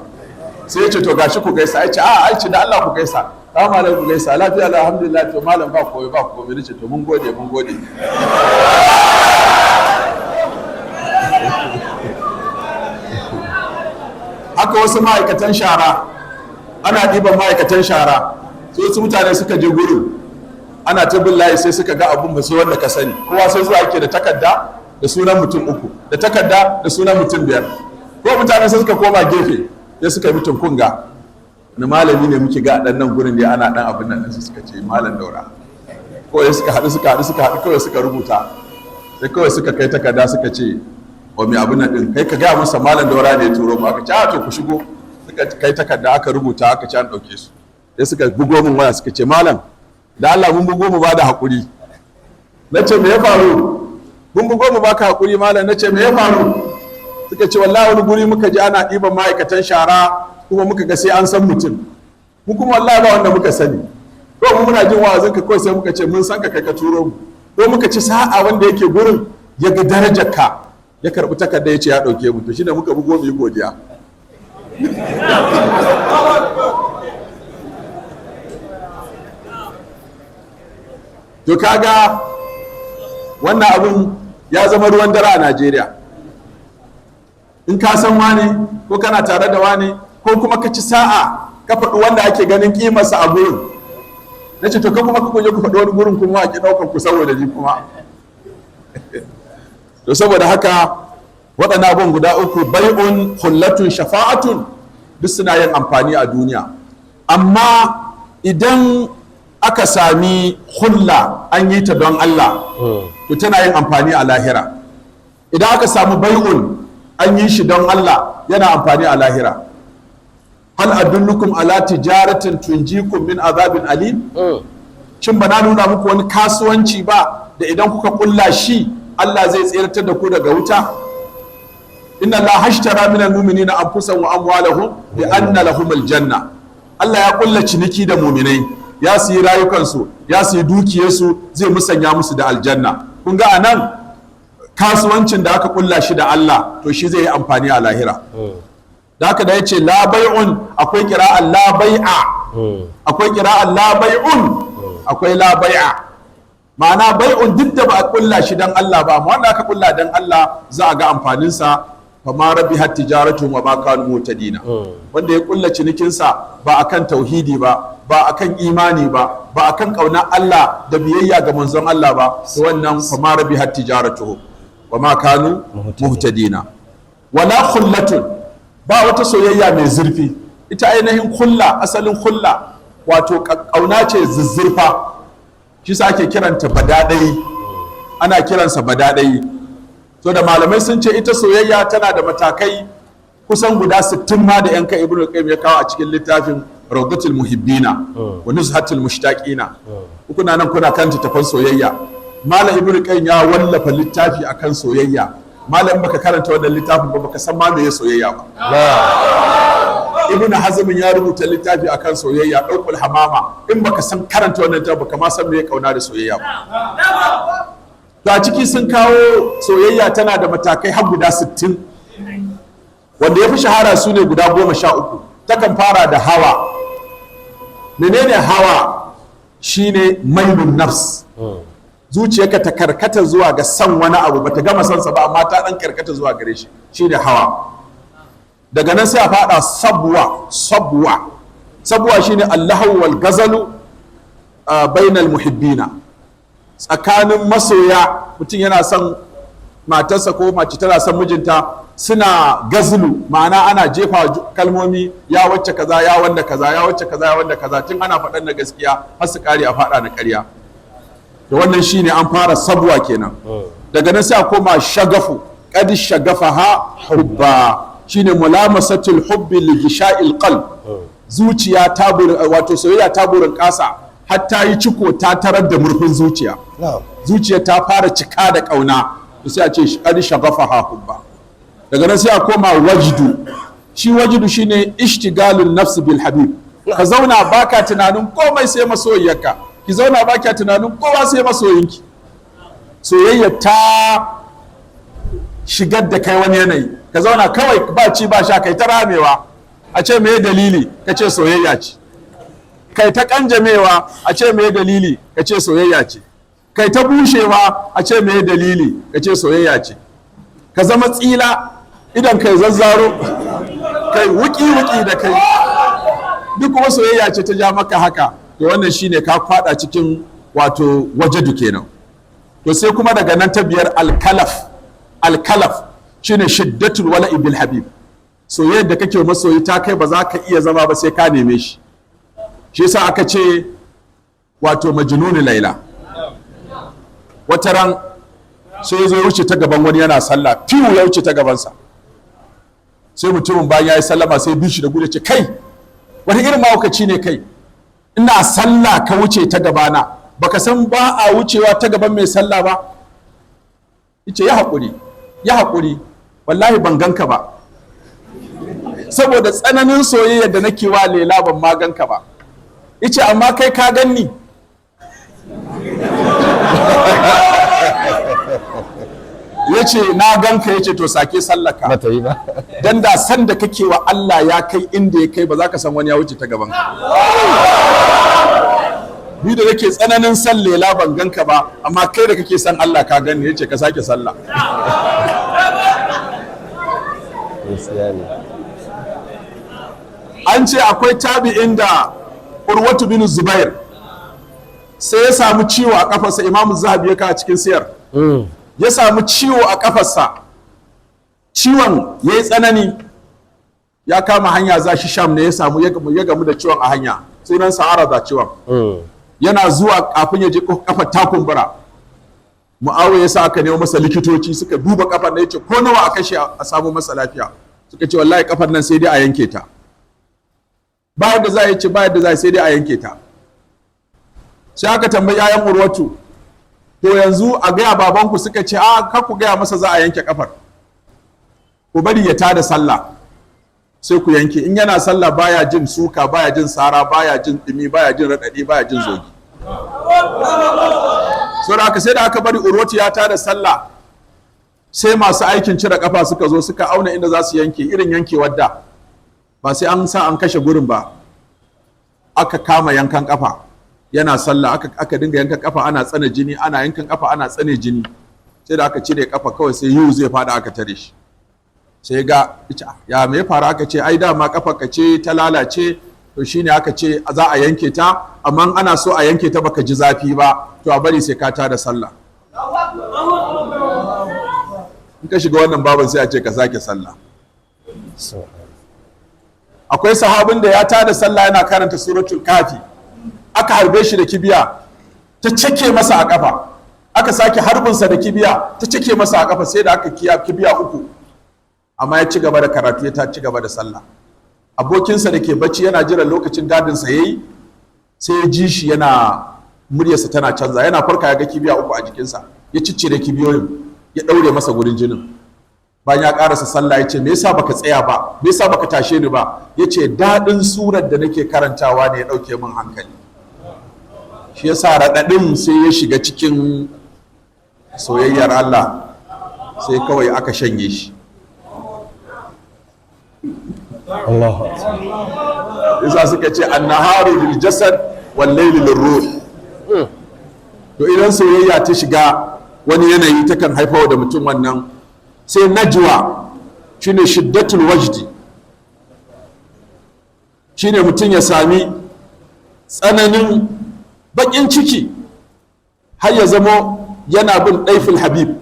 Sai ya ce, "To gashi, ku gaisa." Ya ce, "A ai ce da Allah ku gaisa." "Ka malam, ku gaisa lafiya." "Alhamdulillah." "To malam, ba komai, ba komai." Nace, "To mun gode, mun gode." Haka wasu ma'aikatan shara, ana ɗiban ma'aikatan shara, sai wasu mutane suka je gurin ana ta bin layi, sai suka ga abun ba sai wanda ka sani. Kowa sai zuwa yake da takarda da sunan mutum uku, da takarda da sunan mutum biyar. Ko mutane sai suka koma gefe, sai suka yi mutum kunga wani malami ne muke ga dan nan gurin da ana dan abin nan, sai suka ce Malam Daura. Kawai suka haɗu, suka haɗu, suka haɗu, kawai suka rubuta. Sai kawai suka kai takarda suka ce wa mai abin nan din, kai ka gaya masa Malam Daura ne ya turo mu. Aka ce, "A to, ku shigo." Suka kai takarda, aka rubuta, aka ce an ɗauke su. Sai suka bugo min waya, suka ce, "Malam, da Allah mun bugo mu bada haƙuri." Na ce, "Me ya faru?" "Mun bugo mu baka haƙuri, malam." Na ce, "Me ya faru?" Suka ce, "Wallahi wani guri muka ji ana ɗiban ma'aikatan shara, kuma muka ga sai an san mutum. Mu kuma wallahi ba wanda muka sani. Ko mu muna jin wa'azin ka, kawai sai muka ce mun san ka, kai ka turo mu. Ko muka ci sa'a, wanda yake gurin ya ga darajar ka, ya karɓi takarda, ya ce ya ɗauke mu. To shine muka bugo mu yi godiya." To kaga wannan abun ya zama ruwan dare a Najeriya. In ka san wane, ko kana tare da wane, ko kuma ka ci sa'a ka faɗi wanda ake ganin kimarsa a gurin. Na ce, to ka kuma ku je ku faɗi wani gurin kuma a ki ɗaukar ku saboda ni kuma. To saboda haka waɗannan abubuwan guda uku, bai'un, khullatun, shafa'atun, duk suna yin amfani a duniya. Amma idan aka sami hulla an yi ta don Allah, to tana yin amfani a lahira. Idan aka samu bai'un an yi shi don Allah, yana amfani a lahira. Hal adullukum ala tijaratin tunjikum min azabin alim? Shin ba na nuna muku wani kasuwanci ba da idan kuka kulla shi Allah zai tseratar da ku daga wuta? Inna Allah hashtara minal mu'minina anfusahum wa amwalahum bi anna lahumul janna. Allah ya kulla ciniki da muminai, ya siyi rayukansu, ya siyi dukiyarsu, zai musanya musu da aljanna. Kun ga anan kasuwancin da aka kulla shi da Allah, to shi zai yi amfani a lahira. Da haka da ya ce la bai'un, akwai kira'an la bai'a, akwai kira'an la bai'un, akwai la bai'a. Ma'ana bai'un duk da ba a kulla shi dan Allah ba, amma wanda aka kulla dan Allah za a ga amfaninsa. Fa ma rabihat tijaratuhum wa ma kanu muhtadina. Wanda ya kulla cinikinsa ba akan tauhidi ba, ba akan imani ba, ba akan kauna Allah da biyayya ga manzon Allah ba, to wannan fa ma rabihat tijaratuhum wa ma kanu muhtadina. Wala khullatun, ba wata soyayya mai zurfi. Ita ainihin khulla, asalin khulla wato kauna ce zuzzurfa, shi sa ake kiranta badadai, ana kiransa badadai. To da malamai sun ce ita soyayya tana da matakai kusan guda 60 ma da yanka Ibnu Qayyim ya kawo a cikin littafin Rawdatul Muhibbina wa Nuzhatul Mushtaqina. Kuna nan kuna kan tafan soyayya. Malam Ibnu Qayyim ya wallafa littafi akan soyayya. Malam, baka karanta wannan littafin ba, baka san ma meye soyayya ba. Ibn Hazm ya rubuta littafi akan soyayya, Ɗaukul Hamama. In baka san karanta wannan littafi, baka ma san meye kauna da soyayya ba. To a ciki sun kawo soyayya tana da matakai har guda 60. Wanda ya fi shahara su ne guda 13. Takan fara da hawa. Menene hawa? Shine mailun nafs, zuciyarka ta karkata zuwa ga san wani abu, bata gama sansa ba amma ta dan karkata zuwa gare shi, shine hawa. Daga nan sai a fada sabwa. Sabwa, sabwa shine allahu wal gazalu bainal muhibbina, tsakanin masoya. Mutum yana son matarsa ko mace tana son mijinta, suna gazlu, ma'ana ana jefa kalmomi, ya wacce kaza, ya wanda kaza, ya wacce kaza, ya wanda kaza, tun ana faɗan na gaskiya har su kare a faɗa na ƙarya. Da wannan shine an fara sabwa kenan. Daga nan sai a koma shagafu. Qad shagafaha hubba, shine mulamasatul hubbi li gisha'il qalb. Zuciya ta wato soyayya ta burin kasa har ta yi ciko, ta tarar da murfin zuciya. Zuciya ta fara cika da kauna, to sai a ce qad shagafaha hubba. Daga nan sai a koma wajdu. Shi wajdu shine ishtigalun nafsi bil habib. Ka zauna baka tunanin komai sai masoyiyarka, ki zauna baka tunanin kowa sai masoyinki. Soyayya ta shigar da kai wani yanayi, ka zauna kawai ba ci ba sha, kai ta ramewa, a ce me dalili, ka ce soyayya ce. Kai ta kanjamewa, a ce me dalili, ka ce soyayya ce. Kai ta bushewa, a ce me dalili, ka ce soyayya ce. Ka zama tsila, idan kai zazzaro, kai wuki wuki da kai, duk kuma soyayya ce ta ja maka haka. To wannan shine ka fada cikin wato wajadu kenan. To sai kuma daga nan ta biyar, alkalaf. Alkalaf shine shiddatul wala'i bil habib. Soyayyar da kake masoyi ta kai ba za ka iya zama ba sai ka neme shi. Shi yasa aka ce wato majnunu Laila wata ran Sai ya zo ya wuce ta gaban wani yana sallah, fiwu, ya wuce ta gabansa. Sai mutumin bayan ya yi sallama sai bi shi da gudu, ce, "Kai, wani irin mahaukaci ne kai? Ina sallah ka wuce ta gabana, baka san ba a wucewa ta gaban mai sallah ba?" Yace, "Ya haƙuri, ya haƙuri, wallahi ban ganka ba. Saboda tsananin soyayya da nake wa Lela ban ma ganka ba." Yace, "Amma kai ka ganni." Yace, "Na ganka." Yace, "To, sake sallaka." Bata yi ba. Dan da san da kake wa Allah ya kai inda ya kai, ba za ka san wani ya wuce ta gaban ka. Ni da nake tsananin san Lela ban ganka ba, amma kai da kake san Allah ka gani. Yace, "Ka sake sallah." Gaskiya ne. An ce akwai tabi'in da Urwatu bin Zubair, sai ya samu ciwo a kafarsa. Imamu Zahabi ya kawo cikin siyar. Ya samu ciwo a kafarsa, ciwon ya yi tsanani. Ya kama hanya za shi Sham ne, ya samu ya gamu da ciwon a hanya. Sunan sa'ara da ciwon. Yana zuwa, kafin ya je, kafar ta kumbura. Mu'awiya ya sa aka nemo masa likitoci, suka duba kafar nan. Yace, "Ko nawa a kashe a samu masa lafiya." Suka ce, "Wallahi kafar nan sai dai a yanke ta, ba yadda za a yi." Ce, "Ba yadda za a yi, sai dai a yanke ta." Sai aka tambayi 'ya'yan Urwatu, "To, yanzu a gaya babanku?" Suka ce, "A kar ku gaya masa za a yanke kafar. Ku bari ya tada sallah, sai ku yanke. In yana sallah baya jin suka, baya jin sara, baya jin dumi, baya jin raɗaɗi, baya jin zogi." Saboda haka sai da aka bari Urwatu ya tada sallah, sai masu aikin cire kafa suka zo, suka auna inda za su yanke, irin yankewar da ba sai an sa an kashe gurin ba. Aka kama yankan kafa yana sallah. Aka dinga yankan kafa ana tsane jini, ana yankan kafa ana tsane jini, sai da aka cire kafa. Kawai sai yiwu zai fada, aka tare shi. Sai ga ita, "Ya, me ya faru?" Aka ce, "Ai dama kafa ka ce ta lalace, to shine aka ce za a yanke ta. Amma ana so a yanke ta baka ji zafi ba, to a bari sai ka tada sallah." In ka shiga wannan babin, sai a ce ka sake sallah. Akwai sahabin da ya tada sallah yana karanta Suratul Kafi, aka harbe shi da kibiya, ta cike masa a kafa. Aka sake harbinsa da kibiya, ta cike masa a kafa, sai da aka kiya kibiya uku, amma ya ci gaba da karatu, ya ta ci gaba da sallah. Abokinsa da ke bacci yana jiran lokacin gadinsa yayi, sai ya ji shi yana muryarsa tana canza. Yana farka ya ga kibiya uku a jikinsa. Ya ciccire kibiyoyin, ya daure masa gurin jinin. Bayan ya karasa sallah ya ce, "Me yasa baka tsaya ba? Me yasa baka tashe ni ba?" Ya ce, "Daɗin surar da nake karantawa ne ya ɗauke min hankali, shi yasa raɗaɗin sai ya shiga cikin soyayyar Allah, sai kawai aka shanye shi." Allahu akbar. Yasa suka ce, النهار للجسد والليل للروح. To, idan soyayya ta shiga wani yanayi, takan haifar da mutum wannan. Sai najwa, shine شدة الوجد, shine mutum ya sami tsananin baƙin ciki har ya zamo yana bin طيف الحبيب,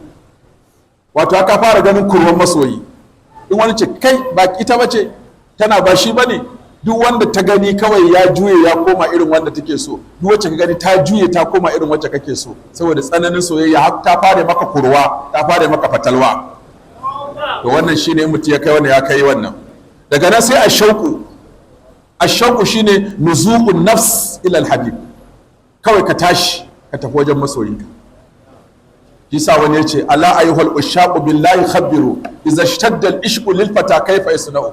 wato aka fara ganin kurwan masoyi. In wani ce, "Kai, ba ita bace," tana, "Ba shi bane." Duk wanda ta gani kawai ya juye ya koma irin wanda take so. Duk wacce ka gani ta juye ta koma irin wacce kake so, saboda tsananin soyayya har ta fara maka kurwa, ta fara maka fatalwa. To, wannan shine mutum ya kai wannan, ya kai wannan. Daga nan sai الشوق. الشوق shine نزوع النفس إلى الحبيب, kawai ka tashi ka tafi wajen masoyinka. Yasa wani yace, ألا أيها العشاق بالله خبروا إذا اشتد العشق للفتى كيف يصنع.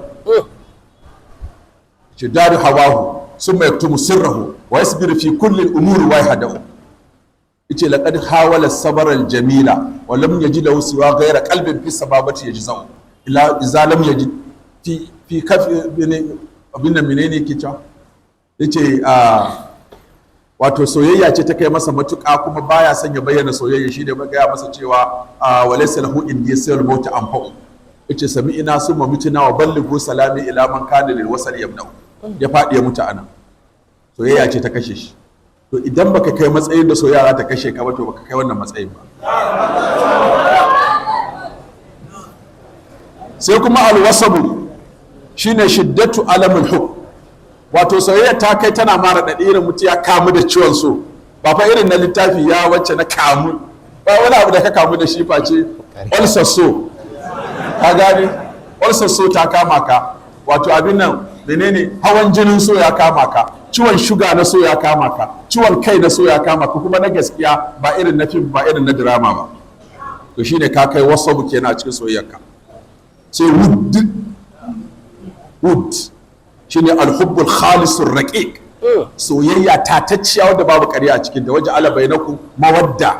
يداري هواه ثم يكتم سره ويصبر في كل الأمور ويهدأ. Yace, لقد حاول الصبر الجميل ولم يجد له سوى غير قلب في الصبابة يجزع إلا إذا لم يجد في كف. Abin nan menene yake cewa? Yace a wato soyayya ce ta kai masa matuƙa, kuma baya son ya bayyana soyayya. Shi ne gaya masa cewa وليس له عندي سوى الموت أنفع. Yace, سمعنا ثم متنا وبلغوا سلامي إلى من كان للوصل يمنع. Ya faɗi ya mutu anan. Soyayya ce ta kashe shi. To, idan baka kai matsayin da soyayya za ta kashe ka ba, to baka kai wannan matsayin ba. Sai kuma الوصب, shine شدة ألم الحب, wato soyayya ta kai tana mara da irin mutu ya kamu da ciwon so. Ba fa irin na littafi ya wacce na kamu ba. Ba wani abu da ka kamu da shi face ulcer. So ka gane, ulcer so ta kama ka, wato abin nan menene, hawan jinin so ya kama ka, ciwon shuga na so ya kama ka, ciwon kai na so ya kama ka, kuma na gaskiya, ba irin na fim ba, irin na drama ba. To shine ka kai wasabu kenan a cikin soyayyarka. Sai wudd. Wudd shine alhubbul khalisur raqiq, soyayya tatacciya wadda babu ƙarya a cikin ta. Waje ala bainakum mawadda,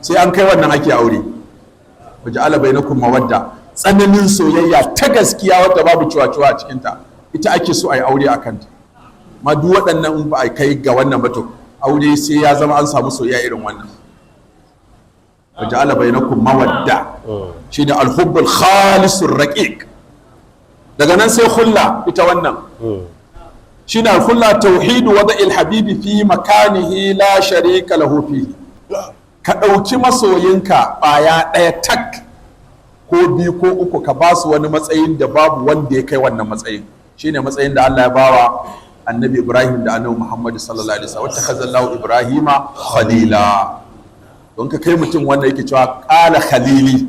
sai an kai wannan ake aure. Waje ala bainakum mawadda, tsananin soyayya ta gaskiya wadda babu cuwa-cuwa a cikin ta, ita ake so a yi aure a kanta. Ma duk waɗannan in ba a kai ga wannan ba, to aure sai ya zama an samu soyayya irin wannan. Waje ala bainakum mawadda shine alhubbul khalisur raqiq. Daga nan sai khulla. Ita wannan shine alkhulla, tauhidu wada'il habibi fi makanihi la sharika lahu fihi. Ka ɗauki masoyinka ƙwaya ɗaya tak ko biyu ko uku, ka ba su wani matsayin da babu wanda ya kai wannan matsayin. Shine matsayin da Allah ya bawa Annabi Ibrahim da Annabi Muhammad sallallahu alaihi wasallam, wattakhazallahu Ibrahima khalila. Don ka kai mutum wanda yake cewa qala khalili,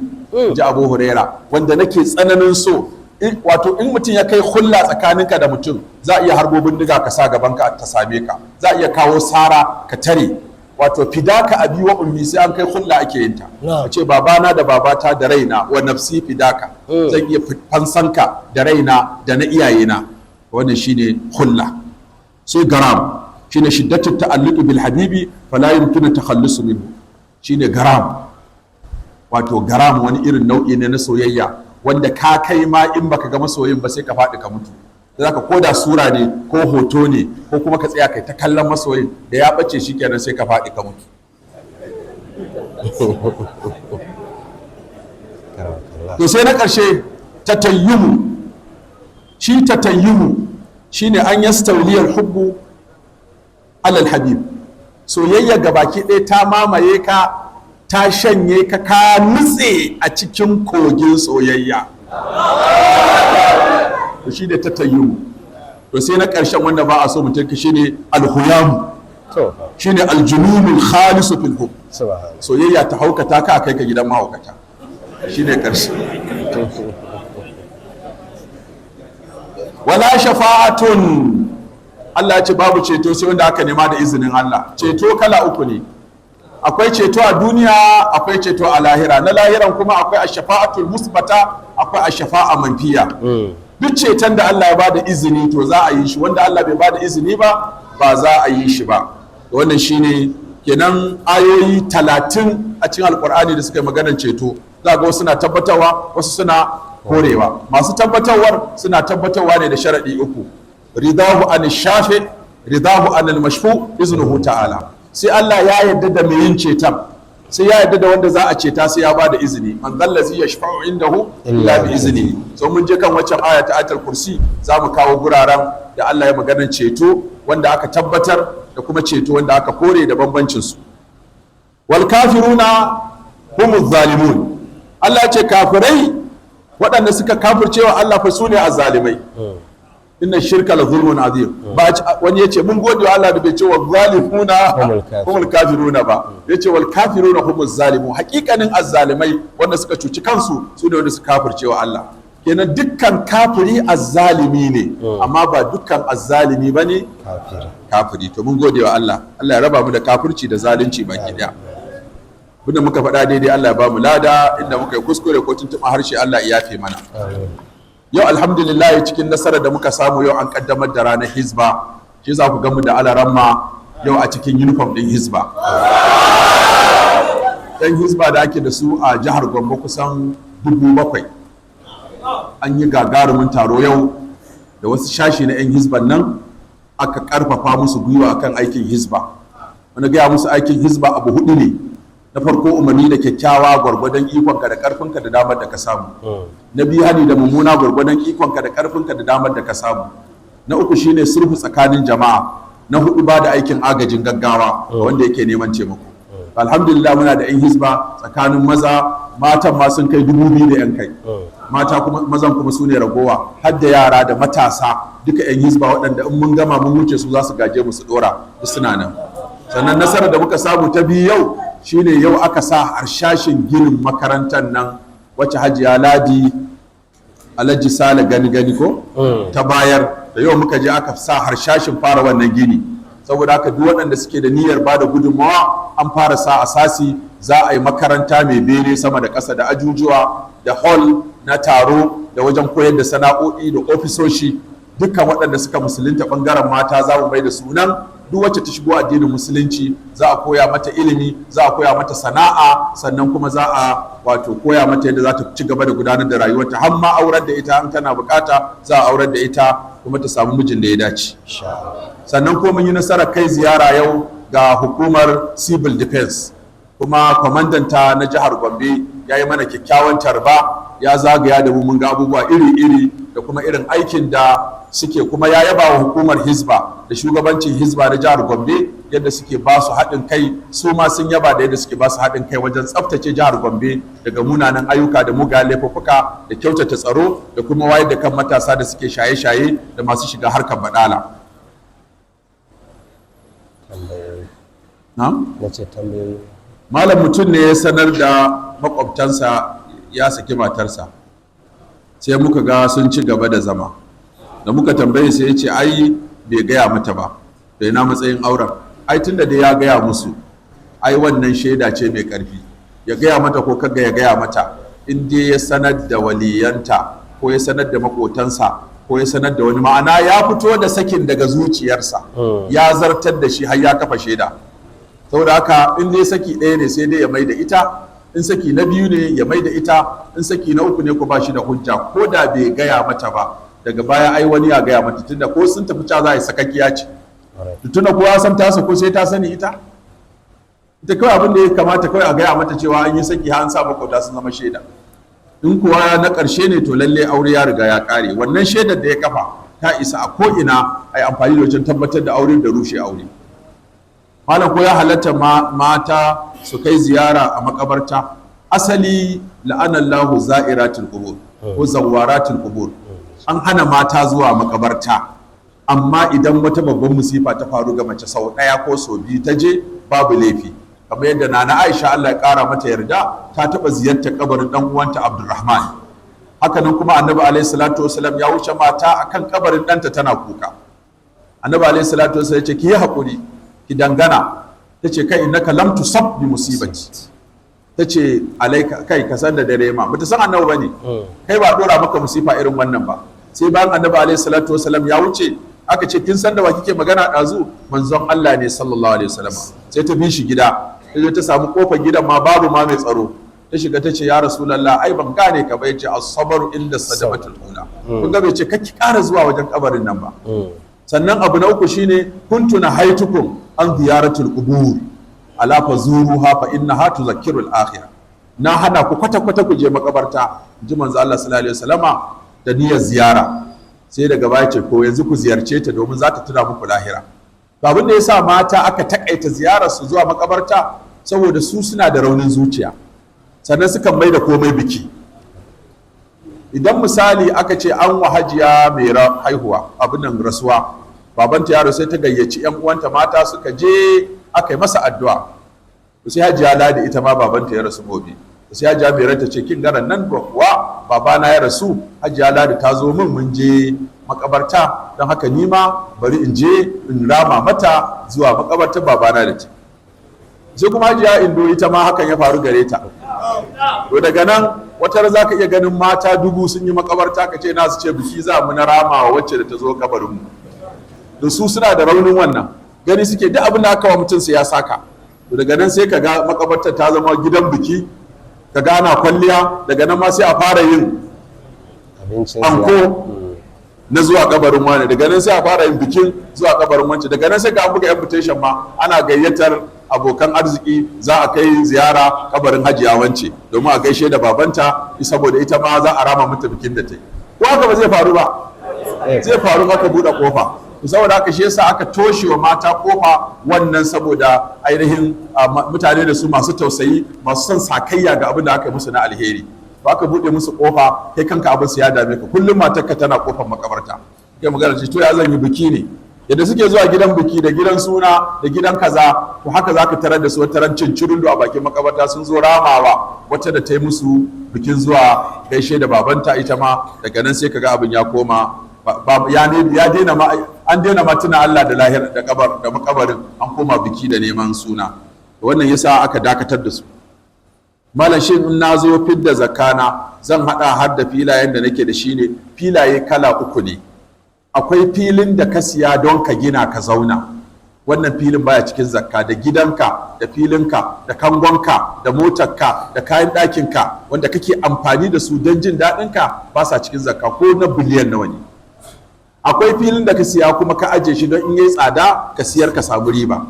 ji Abu Huraira, wanda nake tsananin so. Wato in mutum ya kai hulla tsakaninka da mutum, za a iya harbo bindiga ka sa gaban ka ta same ka, za a iya kawo sara ka tare, wato fidaka abi wa ummi, sai an kai hulla ake yin ta. A ce babana da babata da raina, wa nafsi fidaka, zan iya fansanka da raina da na iyayena. Wannan shine hulla. Sai garam, shine shiddatu ta'alluqi bil habibi fala yumkinu takhallusu minhu, shine garam. Wato garam wani irin nau'i ne na soyayya wanda ka kai ma in baka ga masoyin ba sai ka faɗi ka mutu. Zaka ko da sura ne ko hoto ne, ko kuma ka tsaya kai ta kallon masoyin, da ya ɓace shi kenan sai ka faɗi ka mutu. Karamakallah. To sai na ƙarshe, tatayyumu. Shi tatayyumu shine an yastawliyal hubbu alal habib, soyayya gabaki ɗaya ta mamaye ka, ta shanye ka, ka nutse a cikin kogin soyayya. To shi ne tatayyumu. To sai na ƙarshen wanda ba a so mutum shine alhuyamu. To. Shine aljununul khalisu fil hubb. Subhanallah. Soyayya ta haukata ka, a kai ka gidan mahaukata, shine ƙarshe. Wala shafa'atun, Allah ya ce babu ceto sai wanda aka nema da izinin Allah. Ceto kala uku ne: akwai ceto a duniya, akwai ceto a lahira, na lahiran kuma akwai ash-shafa'atul musbata, akwai ash-shafa'a manfiya. Duk ceton da Allah ya bada izini to za a yi shi, wanda Allah bai bada izini ba, ba za a yi shi ba. Wannan shine kenan ayoyi 30 a cikin Alkur'ani da suka yi maganar ceto. Za ga wasu suna tabbatarwa, wasu suna korewa. Masu tabbatarwar suna tabbatarwa ne da sharaɗi uku: ridahu an shafi, ridahu an mashfu, iznuhu ta'ala. Sai Allah ya yarda da mai yin ceton, sai ya yarda da wanda za a ceta, sai ya bada izini. Man zallazi yashfa'u indahu illa bi iznihi. So mun je kan waccan aya ta Ayatul Kursi, za mu kawo guraren da Allah ya maganar ceto wanda aka tabbatar da kuma ceto wanda aka kore da bambancin su. Wal kafiruna humuz zalimun. Allah ya ce kafirai, waɗanda suka kafircewa Allah fa, su ne azzalimai. Inna shirka la zulmun azim. Ba wani yace mun gode wa Allah da bai ce wa zalimuna Humul kafirun. Humul kafiruna ba, yace wal kafiruna humuz zalimun. Hakikanin azzalimai wanda suka cuci kansu su ne wanda suka kafircewa Allah. Kenan dukkan kafiri azzalimi ne, amma ba dukkan azzalimi bane kafiri. Kafiri. To mun gode wa Allah. Allah ya raba mu da kafirci da zalunci baki daya. Abinda muka faɗa daidai, Allah ya ba mu lada. Inda muka yi kuskure ko tuntuɓa harshe, Allah ya yafe mana. Amin. Yau alhamdulillah, cikin nasarar da muka samu, yau an kaddamar da ranar Hizba. Shi za ku gamu da alaramma yau a cikin uniform din Hizba. Yan Hizba da ake da su a jihar Gombe kusan 7,000, an yi gagarumin taro yau da wasu shashi na 'yan Hizban nan, aka karfafa musu gwiwa akan aikin Hizba. Wani gaya musu aikin Hizba abu hudu ne: na farko, umarni da kyakkyawa gwargwadon ikonka da karfinka da damar da ka samu; na biyu, hani da mummuna gwargwadon ikonka da karfinka da damar da ka samu; na uku shine sulhu tsakanin jama'a; na hudu, ba da aikin agajin gaggawa ga wanda yake neman taimako. Alhamdulillah, muna da 'yan Hizba tsakanin maza, matan ma sun kai 2,000 da 'yan kai, mata kuma, mazan kuma su ne ragowa, har da yara da matasa duka 'yan Hizba, waɗanda in mun gama mun wuce su za su gaje mu su dora, duk suna nan. Sannan nasarar da muka samu ta biyu yau shine yau aka sa harshashin ginin makarantar nan wacce Hajiya Ladi Alhaji Sale Gani Gani ko ta bayar. Da yau muka je aka sa harshashin fara wannan gini. Saboda haka duk waɗanda suke da niyyar ba da gudunmawa, an fara sa asasi. Za a yi makaranta mai bene sama da ƙasa, da ajujuwa, da hall na taro, da wajen koyar da sana'o'i, da ofisoshi. Dukkan waɗanda suka musulunta ɓangaren mata za mu mai da sunan. Duk wacce ta shigo addinin Musulunci, za a koya mata ilimi, za a koya mata sana'a, sannan kuma za a wato koya mata yadda za ta ci gaba da gudanar da rayuwarta, har ma aurar da ita in tana bukata. Za a aurar da ita kuma ta samu mijin da ya dace. Sannan ko mun yi nasarar kai ziyara yau ga hukumar civil defense, kuma kwamandanta na jihar Gombe ya yi mana kyakkyawan tarba, ya zagaya da mu, mun ga abubuwa iri-iri da kuma irin aikin da suke. Kuma ya yaba wa hukumar Hizba da shugabancin Hizba na jihar Gombe yadda suke ba su haɗin kai. Su ma sun yaba da yadda suke ba su haɗin kai wajen tsaftace jihar Gombe daga munanan ayyuka da mugayen laifuffuka, da kyautata tsaro, da kuma wayar da kan matasa da suke shaye-shaye da masu shiga harkar baɗala. Tambayoyi. Na'am? Na ce tambayoyi. Malam, mutum ne ya sanar da makwabtansa ya saki matarsa, sai muka ga sun ci gaba da zama. Da muka tambaye, sai ya ce ai bai gaya mata ba. Da ina matsayin auren? Ai tunda dai ya gaya musu, ai wannan shaida ce mai karfi. Ya gaya mata ko kaga ya gaya mata, in dai ya sanar da waliyanta ko ya sanar da makotansa ko ya sanar da wani, ma'ana ya fito da sakin daga zuciyarsa, ya zartar da shi, har ya kafa shaida. Saboda haka in dai saki ɗaya ne, sai dai ya mai da ita. In saki na biyu ne, ya mai da ita. In saki na uku ne ko, ba shi da hujja. Ko da bai gaya mata ba, daga baya ai wani ya gaya mata, tunda ko sun tafi ca za a yi sakakkiya ce. Tunda kowa san tasa, ko sai ta sani ita? Ita kawai abin da ya kamata, kawai a gaya mata cewa an yi saki, har an sa makota sun zama shaida. In kuwa na ƙarshe ne, to lalle aure ya riga ya ƙare. Wannan shaidar da ya kafa ta isa a ko'ina a yi amfani da wajen tabbatar da aure da rushe aure. Malam, ko ya halatta mata su kai ziyara a makabarta? Asali la'anallahu za'iratul qubur ko zawaratul qubur, an hana mata zuwa makabarta. Amma idan wata babban musifa ta faru ga mace, sau ɗaya ko sau biyu ta je, babu laifi. Kamar yadda Nana Aisha, Allah ya kara mata yarda, ta taɓa ziyartar kabarin ɗan uwanta Abdulrahman. Hakanan kuma Annabi alaihi salatu wasalam ya wuce mata akan kabarin ɗanta tana kuka. Annabi alaihi salatu wasalam ya ce, "Ki yi haƙuri, ki dangana." Ta ce, "Kai, innaka lam tusab bi musibati." Ta ce, "Alaika kai, ka san da dare ma." Bata san Annabi bane. "Kai, ba dora maka musifa irin wannan ba." Sai bayan Annabi alaihi salatu wasalam ya wuce, aka ce, "Kin san da wa kike magana ɗazu? Manzon Allah ne sallallahu alaihi wasallam." Sai ta bi shi gida, ta je ta samu kofar gidan ma babu ma mai tsaro. Ta shiga, ta ce, "Ya Rasulallah, ai ban gane ka ba." Yace, "As-sabru inda sadamatul ula." Kun ga bai ce kake ƙara zuwa wajen kabarin nan ba. Sannan abu na uku shine, kuntu nahaitukum an ziyaratul qubur, ala fazuruha fa innaha tuzakkiru al-akhirah. Na hana ku kwata kwata ku je makabarta, ji manzo Allah sallallahu alaihi wasallama, da niyyar ziyara. Sai daga baya ce, ko yanzu ku ziyarce ta, domin za ta tuna muku lahira. To, abin da yasa mata aka takaita ziyarar su zuwa makabarta, saboda su suna da raunin zuciya, sannan sukan mai da komai biki. Idan misali aka ce an wa Hajiya mai haihuwa abin nan rasuwa, babanta yaro, sai ta gayyaci yan uwanta mata suka je aka yi masa addu'a. Sai Hajiya Ladi ita ma babanta ya rasu gobe, sai Hajiya mai ta ce, "Kin garan nan ba kuwa babana ya rasu, Hajiya Ladi ta zo min, mun je makabarta, don haka ni ma bari in je in rama mata zuwa makabartar babana da ce." Sai kuma Hajiya Indo ita ma hakan ya faru gare ta. To, daga nan wata za ka iya ganin mata 1000 sun yi makabarta, ka ce na su ce biki za mu na ramawa wacce da ta zo kabarinmu. Da su suna da raunin wannan, gani suke duk abin da aka wa mutum sai ya saka. To, daga nan sai ka ga makabartar ta zama gidan biki, ka ga ana kwalliya. Daga nan ma sai a fara yin abincin anko na zuwa kabarin wani. Daga nan sai a fara yin bikin zuwa kabarin wance. Daga nan sai ga an buga invitation ma, ana gayyatar abokan arziki, za a kai ziyara kabarin Hajiya wance domin a gaishe da babanta, saboda ita ma za a rama mata bikin da ta yi. Ko haka ba zai faru ba? Zai faru aka buɗe kofa. Saboda haka shi yasa aka toshe wa mata kofa wannan, saboda ainihin mutane da su masu tausayi, masu son sakayya ga abin da aka yi musu na alheri. To, aka buɗe musu kofa, kai kanka abin su ya dame ka. Kullum matarka tana kofar makabarta, kai magana ce, "To, ya zan yi? Biki ne." Yadda suke zuwa gidan biki da gidan suna da gidan kaza, to haka za ka tarar da su wata ran cincirindo a bakin makabarta, sun zo ramawa wata da ta yi musu bikin zuwa gaishe da babanta. Ita ma daga nan sai kaga abin ya koma ya daina ma, an daina ma tuna Allah da lahira da kabar da makabarin, an koma biki da neman suna. Wannan yasa aka dakatar da su. Malam, shin in na zo fidda zakana zan hada har da filayen da nake da shi ne? Filaye kala uku ne. Akwai filin da ka siya don ka gina ka zauna, wannan filin baya cikin zakka. Da gidanka da filinka da kangonka da motarka da kayan ɗakinka wanda kake amfani da su don jin daɗinka, ba sa cikin zakka, ko na biliyan nawa ne. Akwai filin da ka siya kuma ka aje shi don in yi tsada ka siyar ka samu riba.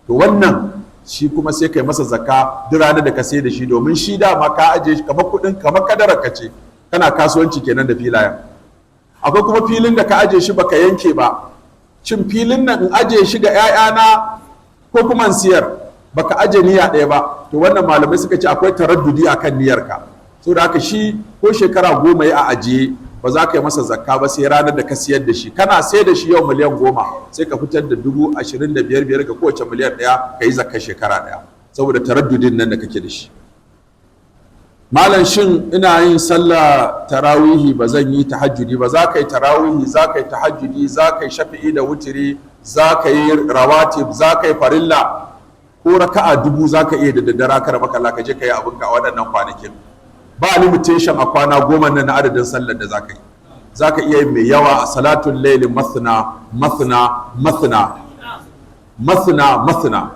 To wannan shi kuma sai kai masa zakka duk ranar da ka sayar da shi, domin shi dama ka aje shi kamar kuɗin, kamar kadarar ka ce, kana kasuwanci kenan da filayen. Akwai kuma filin da ka aje shi baka yanke ba, shin filin nan in aje shi ga 'ya'yana ko kuma in siyar, baka aje niyya ɗaya ba. To wannan malamai suka ce akwai taraddudi akan niyyarka. Saboda haka shi ko shekara 10 ya a ajiye, ba za ka yi masa zakka ba sai ranar da ka siyar da shi. Kana sayar da shi yau miliyan 10, sai ka fitar da 25,000 biyar ga kowace miliyan 1, ka yi zakka shekara ɗaya, saboda taraddudin nan da kake da shi. Malam, shin ina yin sallah tarawihi ba zan yi tahajjudi ba? Za ka yi tarawihi, za ka yi tahajjudi, za ka yi shafi'i da wutiri, za ka yi rawatib, za ka yi farilla, ko raka'a 1000 za ka iya da daddare. Kar maka Allah, ka je ka yi abinka a waɗannan kwanakin. Ba limitation a kwana 10 nan na adadin sallar da za ka yi. Za ka iya yin mai yawa a salatul laili, mathna mathna mathna mathna mathna.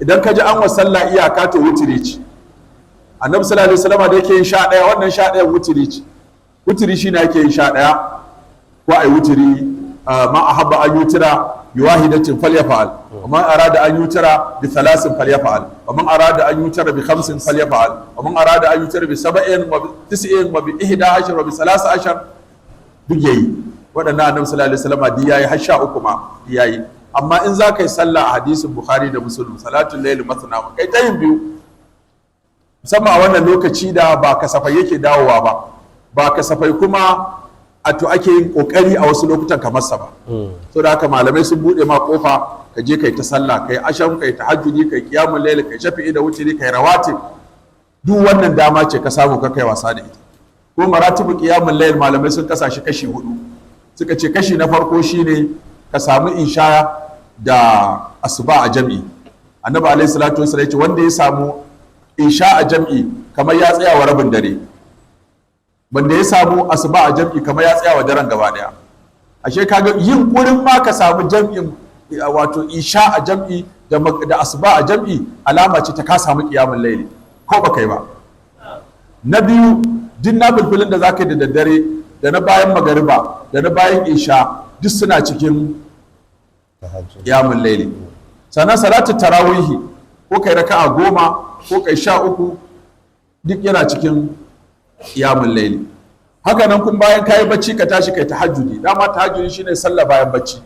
Idan ka ji an wa sallah iyaka, to wutiri ce. Annabi sallallahu alaihi wasallam da yake yin 11, wannan 11 wutiri ce. Wutiri shine ake yin 11, ko ai wutiri. Man ahabba an yutira bi wahidatin falyafa'al, wa man arada an yutira bi thalathin falyafa'al, wa man arada an yutira bi khamsin falyafa'al, wa man arada an yutira bi sab'in wa bi tis'in wa bi 11 wa bi 13, duk yayi. Waɗannan annabi sallallahu alaihi wasallam duk yayi, har 13 ma yayi. Amma in za ka yi sallah, a hadisin Bukhari da Muslim, salatul layl mathna, kai ta yin biyu, musamman a wannan lokaci da ba kasafai yake dawowa ba, ba kasafai kuma a to ake yin kokari a wasu lokutan kamar sa ba. So da haka malamai sun bude ma kofa, ka je kai ta sallah, kai asham, kai tahajjudi, kai qiyamul layl, kai shafi'i da wutiri, kai rawatib. Duk wannan dama ce ka samu, ka kai wasa da ita. Ko maratibu qiyamul layl, malamai sun kasa shi kashi hudu. Suka ce kashi na farko shine ka samu isha da asuba a jam'i. Annabi alaihi salatu wasallam ya ce wanda ya samu isha a jam'i kamar ya tsaya wa rabin dare, wanda ya samu asuba a jam'i kamar ya tsaya wa daren gaba daya. Ashe kaga yin kurin ma ka samu jam'in, wato isha a jam'i da asuba a jam'i, alama ce ta ka samu qiyamul laili ko ba kai ba. Na biyu, duk na filfilin da zaka yi da daddare, da na bayan magariba da na bayan isha, duk suna cikin qiyamul laili. Sannan salatu tarawihi, ko kai raka'a 10 ko kai 13, duk yana cikin qiyamul laili. Haka nan kun bayan kayi bacci ka tashi kai tahajjudi. Dama tahajjudi shine sallah bayan bacci,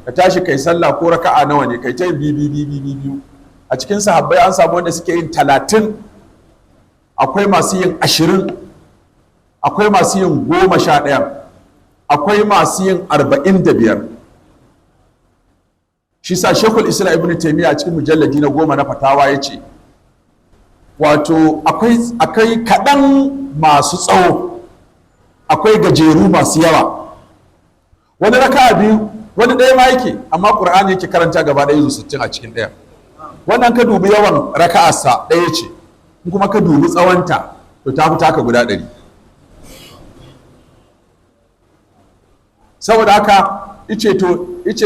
ka tashi kai sallah ko raka'a nawa ne, kai ta yin biyu biyu biyu biyu. A cikin sahabbai an samu wanda suke yin 30, akwai masu yin 20, akwai masu yin 11, akwai masu yin 45. Shi sa Shekul Islam Ibn Taimiyya a cikin mujalladi na 10 na fatawa ya ce, wato akwai kaɗan masu tsawo, akwai gajeru masu yawa. Wani raka'a biyu, wani ɗaya ma yake, amma Ƙur'ani yake karanta gaba ɗaya izu 60 a cikin ɗaya. Wannan ka dubi yawan raka'arsa ɗaya ce, in kuma ka dubi tsawonta, to ta fi taka guda 100. Saboda haka ice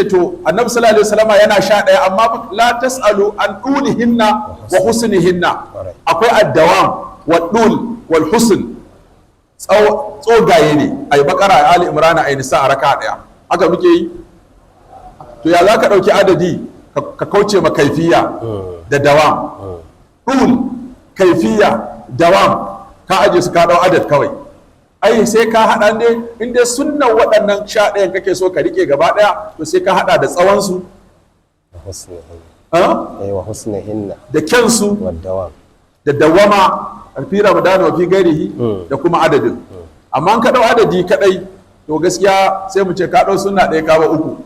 to Annabi sallallahu alaihi wasallama yana 11, amma la tasalu an dulihinna wa husnihinna. Akwai addawam wa dul wal husn, tsogaye ne. Ai Bakara, Ali Imrana, ai Nisa a raka ɗaya, haka muke yi. To ya za ka ɗauki adadi ka kauce ma kaifiya da dawam? Dul, kaifiya, dawam, ka aje su, ka ɗau adad kawai. Ai sai ka haɗa ne, in dai sunnan waɗannan 11n kake so ka rike gaba ɗaya, to sai ka haɗa da tsawonsu wa husnihinna, da kyansu, wa dawam, da dawama fi Ramadana wa fi gairihi, da kuma adadin. Amma in ka ɗau adadi kaɗai, to gaskiya sai mu ce ka ɗau sunna ɗaya ka ba uku.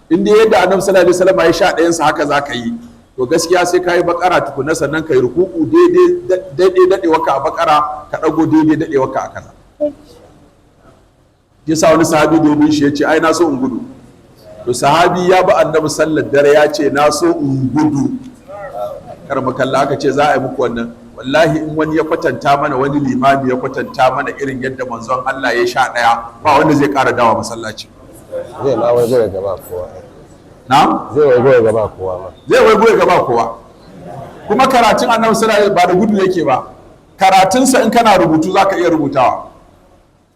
In dai yadda Annabi sallallahu alaihi wasallam ya 11 sa haka zaka yi, to gaskiya sai ka yi bakara tukuna, sannan ka yi ruku'u daidai daidai dadewarka a bakara, ka dago daidai dadewarka a kaza. Yasa wani sahabi domin shi ya ce, "Ai na so in gudu." To sahabi ya bi Annabi sallar dare, ya ce, "Na so in gudu." Kar makalla aka ce za a yi muku wannan. Wallahi in wani ya kwatanta mana, wani limami ya kwatanta mana irin yadda Manzon Allah ya 11, ba wanda zai ƙara dawa masallaci. Zai ma waigo ya gaba kowa. Na. Zai waigo ya gaba kowa ma. Zai waigo ya gaba kowa. Kuma karatun Annabi sallallahu alaihi ba da gudu yake ba. Karatunsa in kana rubutu zaka iya rubutawa.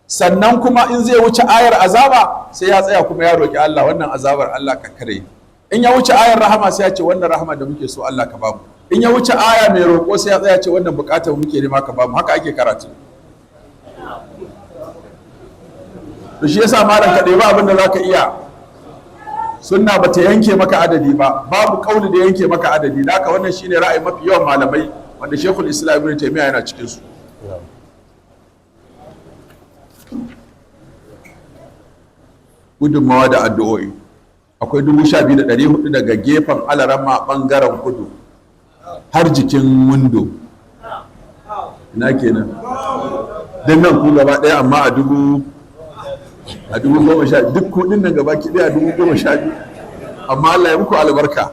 Sannan kuma in zai wuce ayar azaba, sai ya tsaya kuma ya roki Allah, "Wannan azabar Allah ka kare." In ya wuce ayar rahama, sai ya ce, "Wannan rahama da muke so Allah ka bamu." In ya wuce aya mai roƙo, sai ya tsaya ce, "Wannan buƙatar muke nema ka bamu." Haka ake karatu. To shi yasa, malam, ka ɗebi abin da zaka iya. Sunna bata yanke maka adadi ba, babu kauli da yanke maka adadi. Haka wannan shine ra'ayi mafi yawan malamai, wanda Sheikhul Islam Ibn Taymiyyah yana cikin su. Gudunmawa da addu'o'i, akwai 12,400 daga gefen alarama bangaren kudu har jikin windo. Ina kenan? Don nan ku gaba ɗaya, amma a 10,000, duk kuɗin nan gaba ki ɗaya 12,000. Amma Allah ya muku albarka,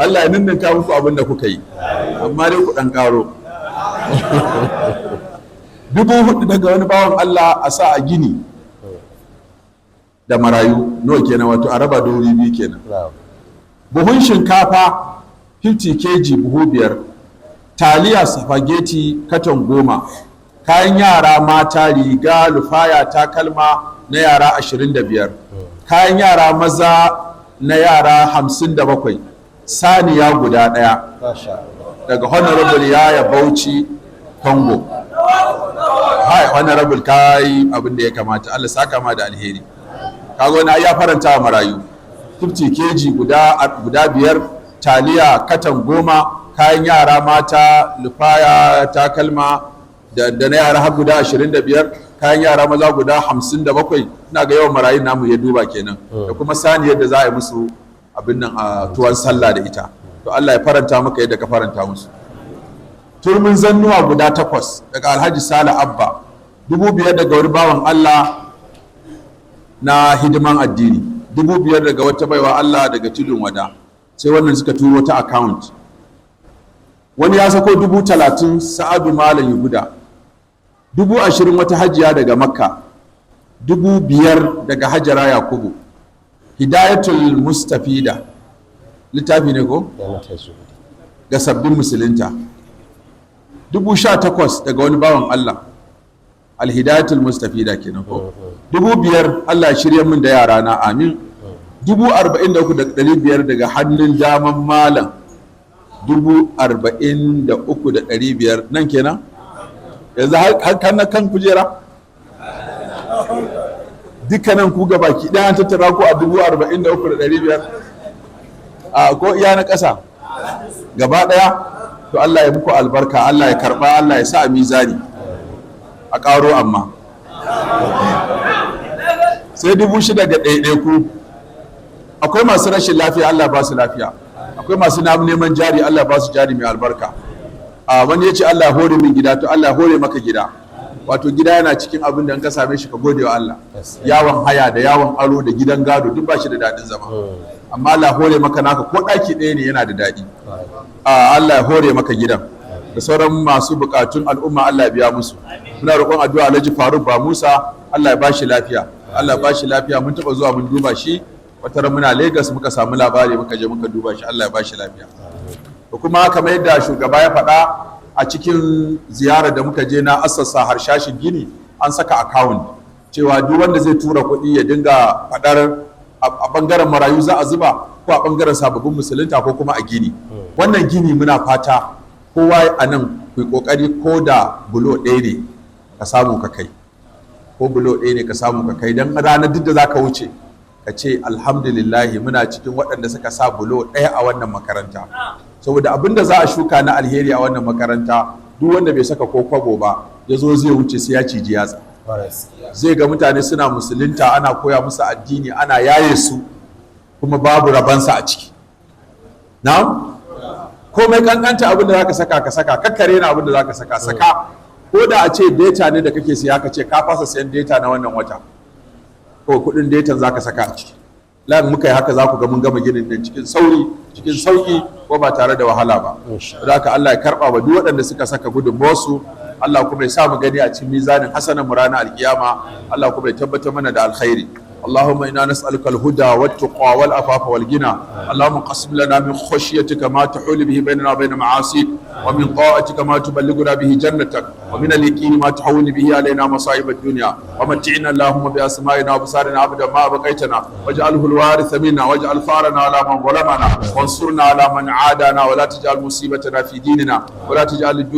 Allah ya ninninka muku abin da kuka yi, amma dai ku ɗan ƙaro. 4,000 daga wani bawan Allah, a sa a gini da marayu. Nawa kenan? Wato a raba 2,000 kenan. Buhun shinkafa 50 kg buhu 5, taliya spaghetti katon 10, kayan yara mata riga, lufaya, takalma na yara 25, kayan yara maza na yara 57, saniya guda ɗaya. Masha Allah. Daga Honorable Yaya Bauchi Congo. Hi Honorable, kai abin da ya kamata, Allah saka ma da alheri. Kaga wani ya faranta wa marayu. 50 kg guda 5, taliya katan 10, kayan yara mata lufaya, takalma da na yara har guda 25, kayan yara maza guda 57. Ina ga yawan marayun namu ya duba kenan. Da kuma saniyar da za a yi musu abin nan a tuwon sallah da ita. To Allah ya faranta maka yadda ka faranta musu. Turmin zannuwa guda 8 daga Alhaji Sale Abba. 5,000 daga wani bawan Allah na hidiman addini. 5,000 daga wata baiwa Allah daga Tudun Wada. Sai wannan suka turo ta account. Wani ya sako 30,000, Sa'adu Malam Yuguda. 20,000, wata hajiya daga Makka. 5,000 daga Hajara Yakubu. Hidayatul Mustafida, littafi ne ko? Yana ta zuwa. Ga sabbin musulunta. 18,000 daga wani bawan Allah. Alhidayatul Mustafida kenan ko? 5,000, Allah ya shirya min da yara na, amin. 43,500 daga hannun daman malam. 43,500 nan kenan. Yanzu har kan na kan kujera, dukkanin ku gabaki ɗaya an tattara ku a 43,500, a ko iya na ƙasa gaba ɗaya. To Allah ya muku albarka, Allah ya karɓa, Allah ya sa a mizani, a ƙaro. Amma sai 6,000 ga ɗaiɗaiku. Akwai masu rashin lafiya, Allah ba su lafiya. Akwai masu neman jari, Allah ba su jari mai albarka. A wani ya ce, "Allah ya hore min gida." To Allah ya hore maka gida. Wato gida yana cikin abin da in ka same shi ka gode wa Allah. Yawon haya da yawon aro da gidan gado duk ba shi da daɗin zama, amma Allah ya hore maka naka, ko ɗaki ɗaya ne, yana da daɗi. A Allah ya hore maka gidan. Da sauran masu bukatun al'umma, Allah ya biya musu. Muna roƙon addu'a Alhaji Faruk ba Musa, Allah ya ba shi lafiya, Allah ya ba shi lafiya. Mun taɓa zuwa mun duba shi wata ran, muna Lagos muka samu labari, muka je muka duba shi. Allah ya ba shi lafiya. Da kuma kamar yadda shugaba ya faɗa a cikin ziyarar da muka je na assasa harshashin gini, an saka account cewa duk wanda zai tura kuɗi ya dinga faɗar a ɓangaren marayu za a zuba, ko a ɓangaren sababbin musulunta, ko kuma a gini. Wannan gini muna fata kowa a nan ku yi ƙoƙari, ko da bulo ɗaya ne ka samu ka kai, ko bulo ɗaya ne ka samu ka kai, don ranar duk da za ka wuce ka ce, "Alhamdulillahi, muna cikin waɗanda suka sa bulo ɗaya a wannan makaranta." Saboda abin da za a shuka na alheri a wannan makaranta, duk wanda bai saka ko kwabo ba ya zo zai wuce, sai ya ciji yatsa. Zai ga mutane suna musulunta, ana koya musu addini, ana yaye su. Kuma babu rabansa a ciki. Na'am, komai kankanta abin da zaka saka, ka saka. Kakkare na abin da zaka saka, saka. Ko da a ce data ne da kake siya, ka ce ka fasa sayan data na wannan wata, ko kudin datan zaka saka a ciki. Lan muka yi haka, za ku ga mun gama ginin nan cikin sauri, cikin sauki, ko ba tare da wahala ba. Haka Allah ya karba wa duk waɗanda suka saka gudunmawarsu. Allah kuma ya sa mu gani a cikin mizanin hasanan mu ranar alkiyama. Allah kuma ya tabbatar mana da alkhairi. اللهم انا نسالك الهدى والتقى والعفاف والغنى. اللهم قسم لنا من خشيتك ما تحول به بيننا وبين معاصيك، ومن طاعتك ما تبلغنا به جنتك، ومن اليقين ما تهون به علينا مصائب الدنيا. ومتعنا اللهم باسمائنا وابصارنا ابدا ما ابقيتنا، واجعله الوارث منا، واجعل ثارنا على من ظلمنا، وانصرنا على من عادانا، ولا تجعل مصيبتنا في ديننا، ولا تجعل الدنيا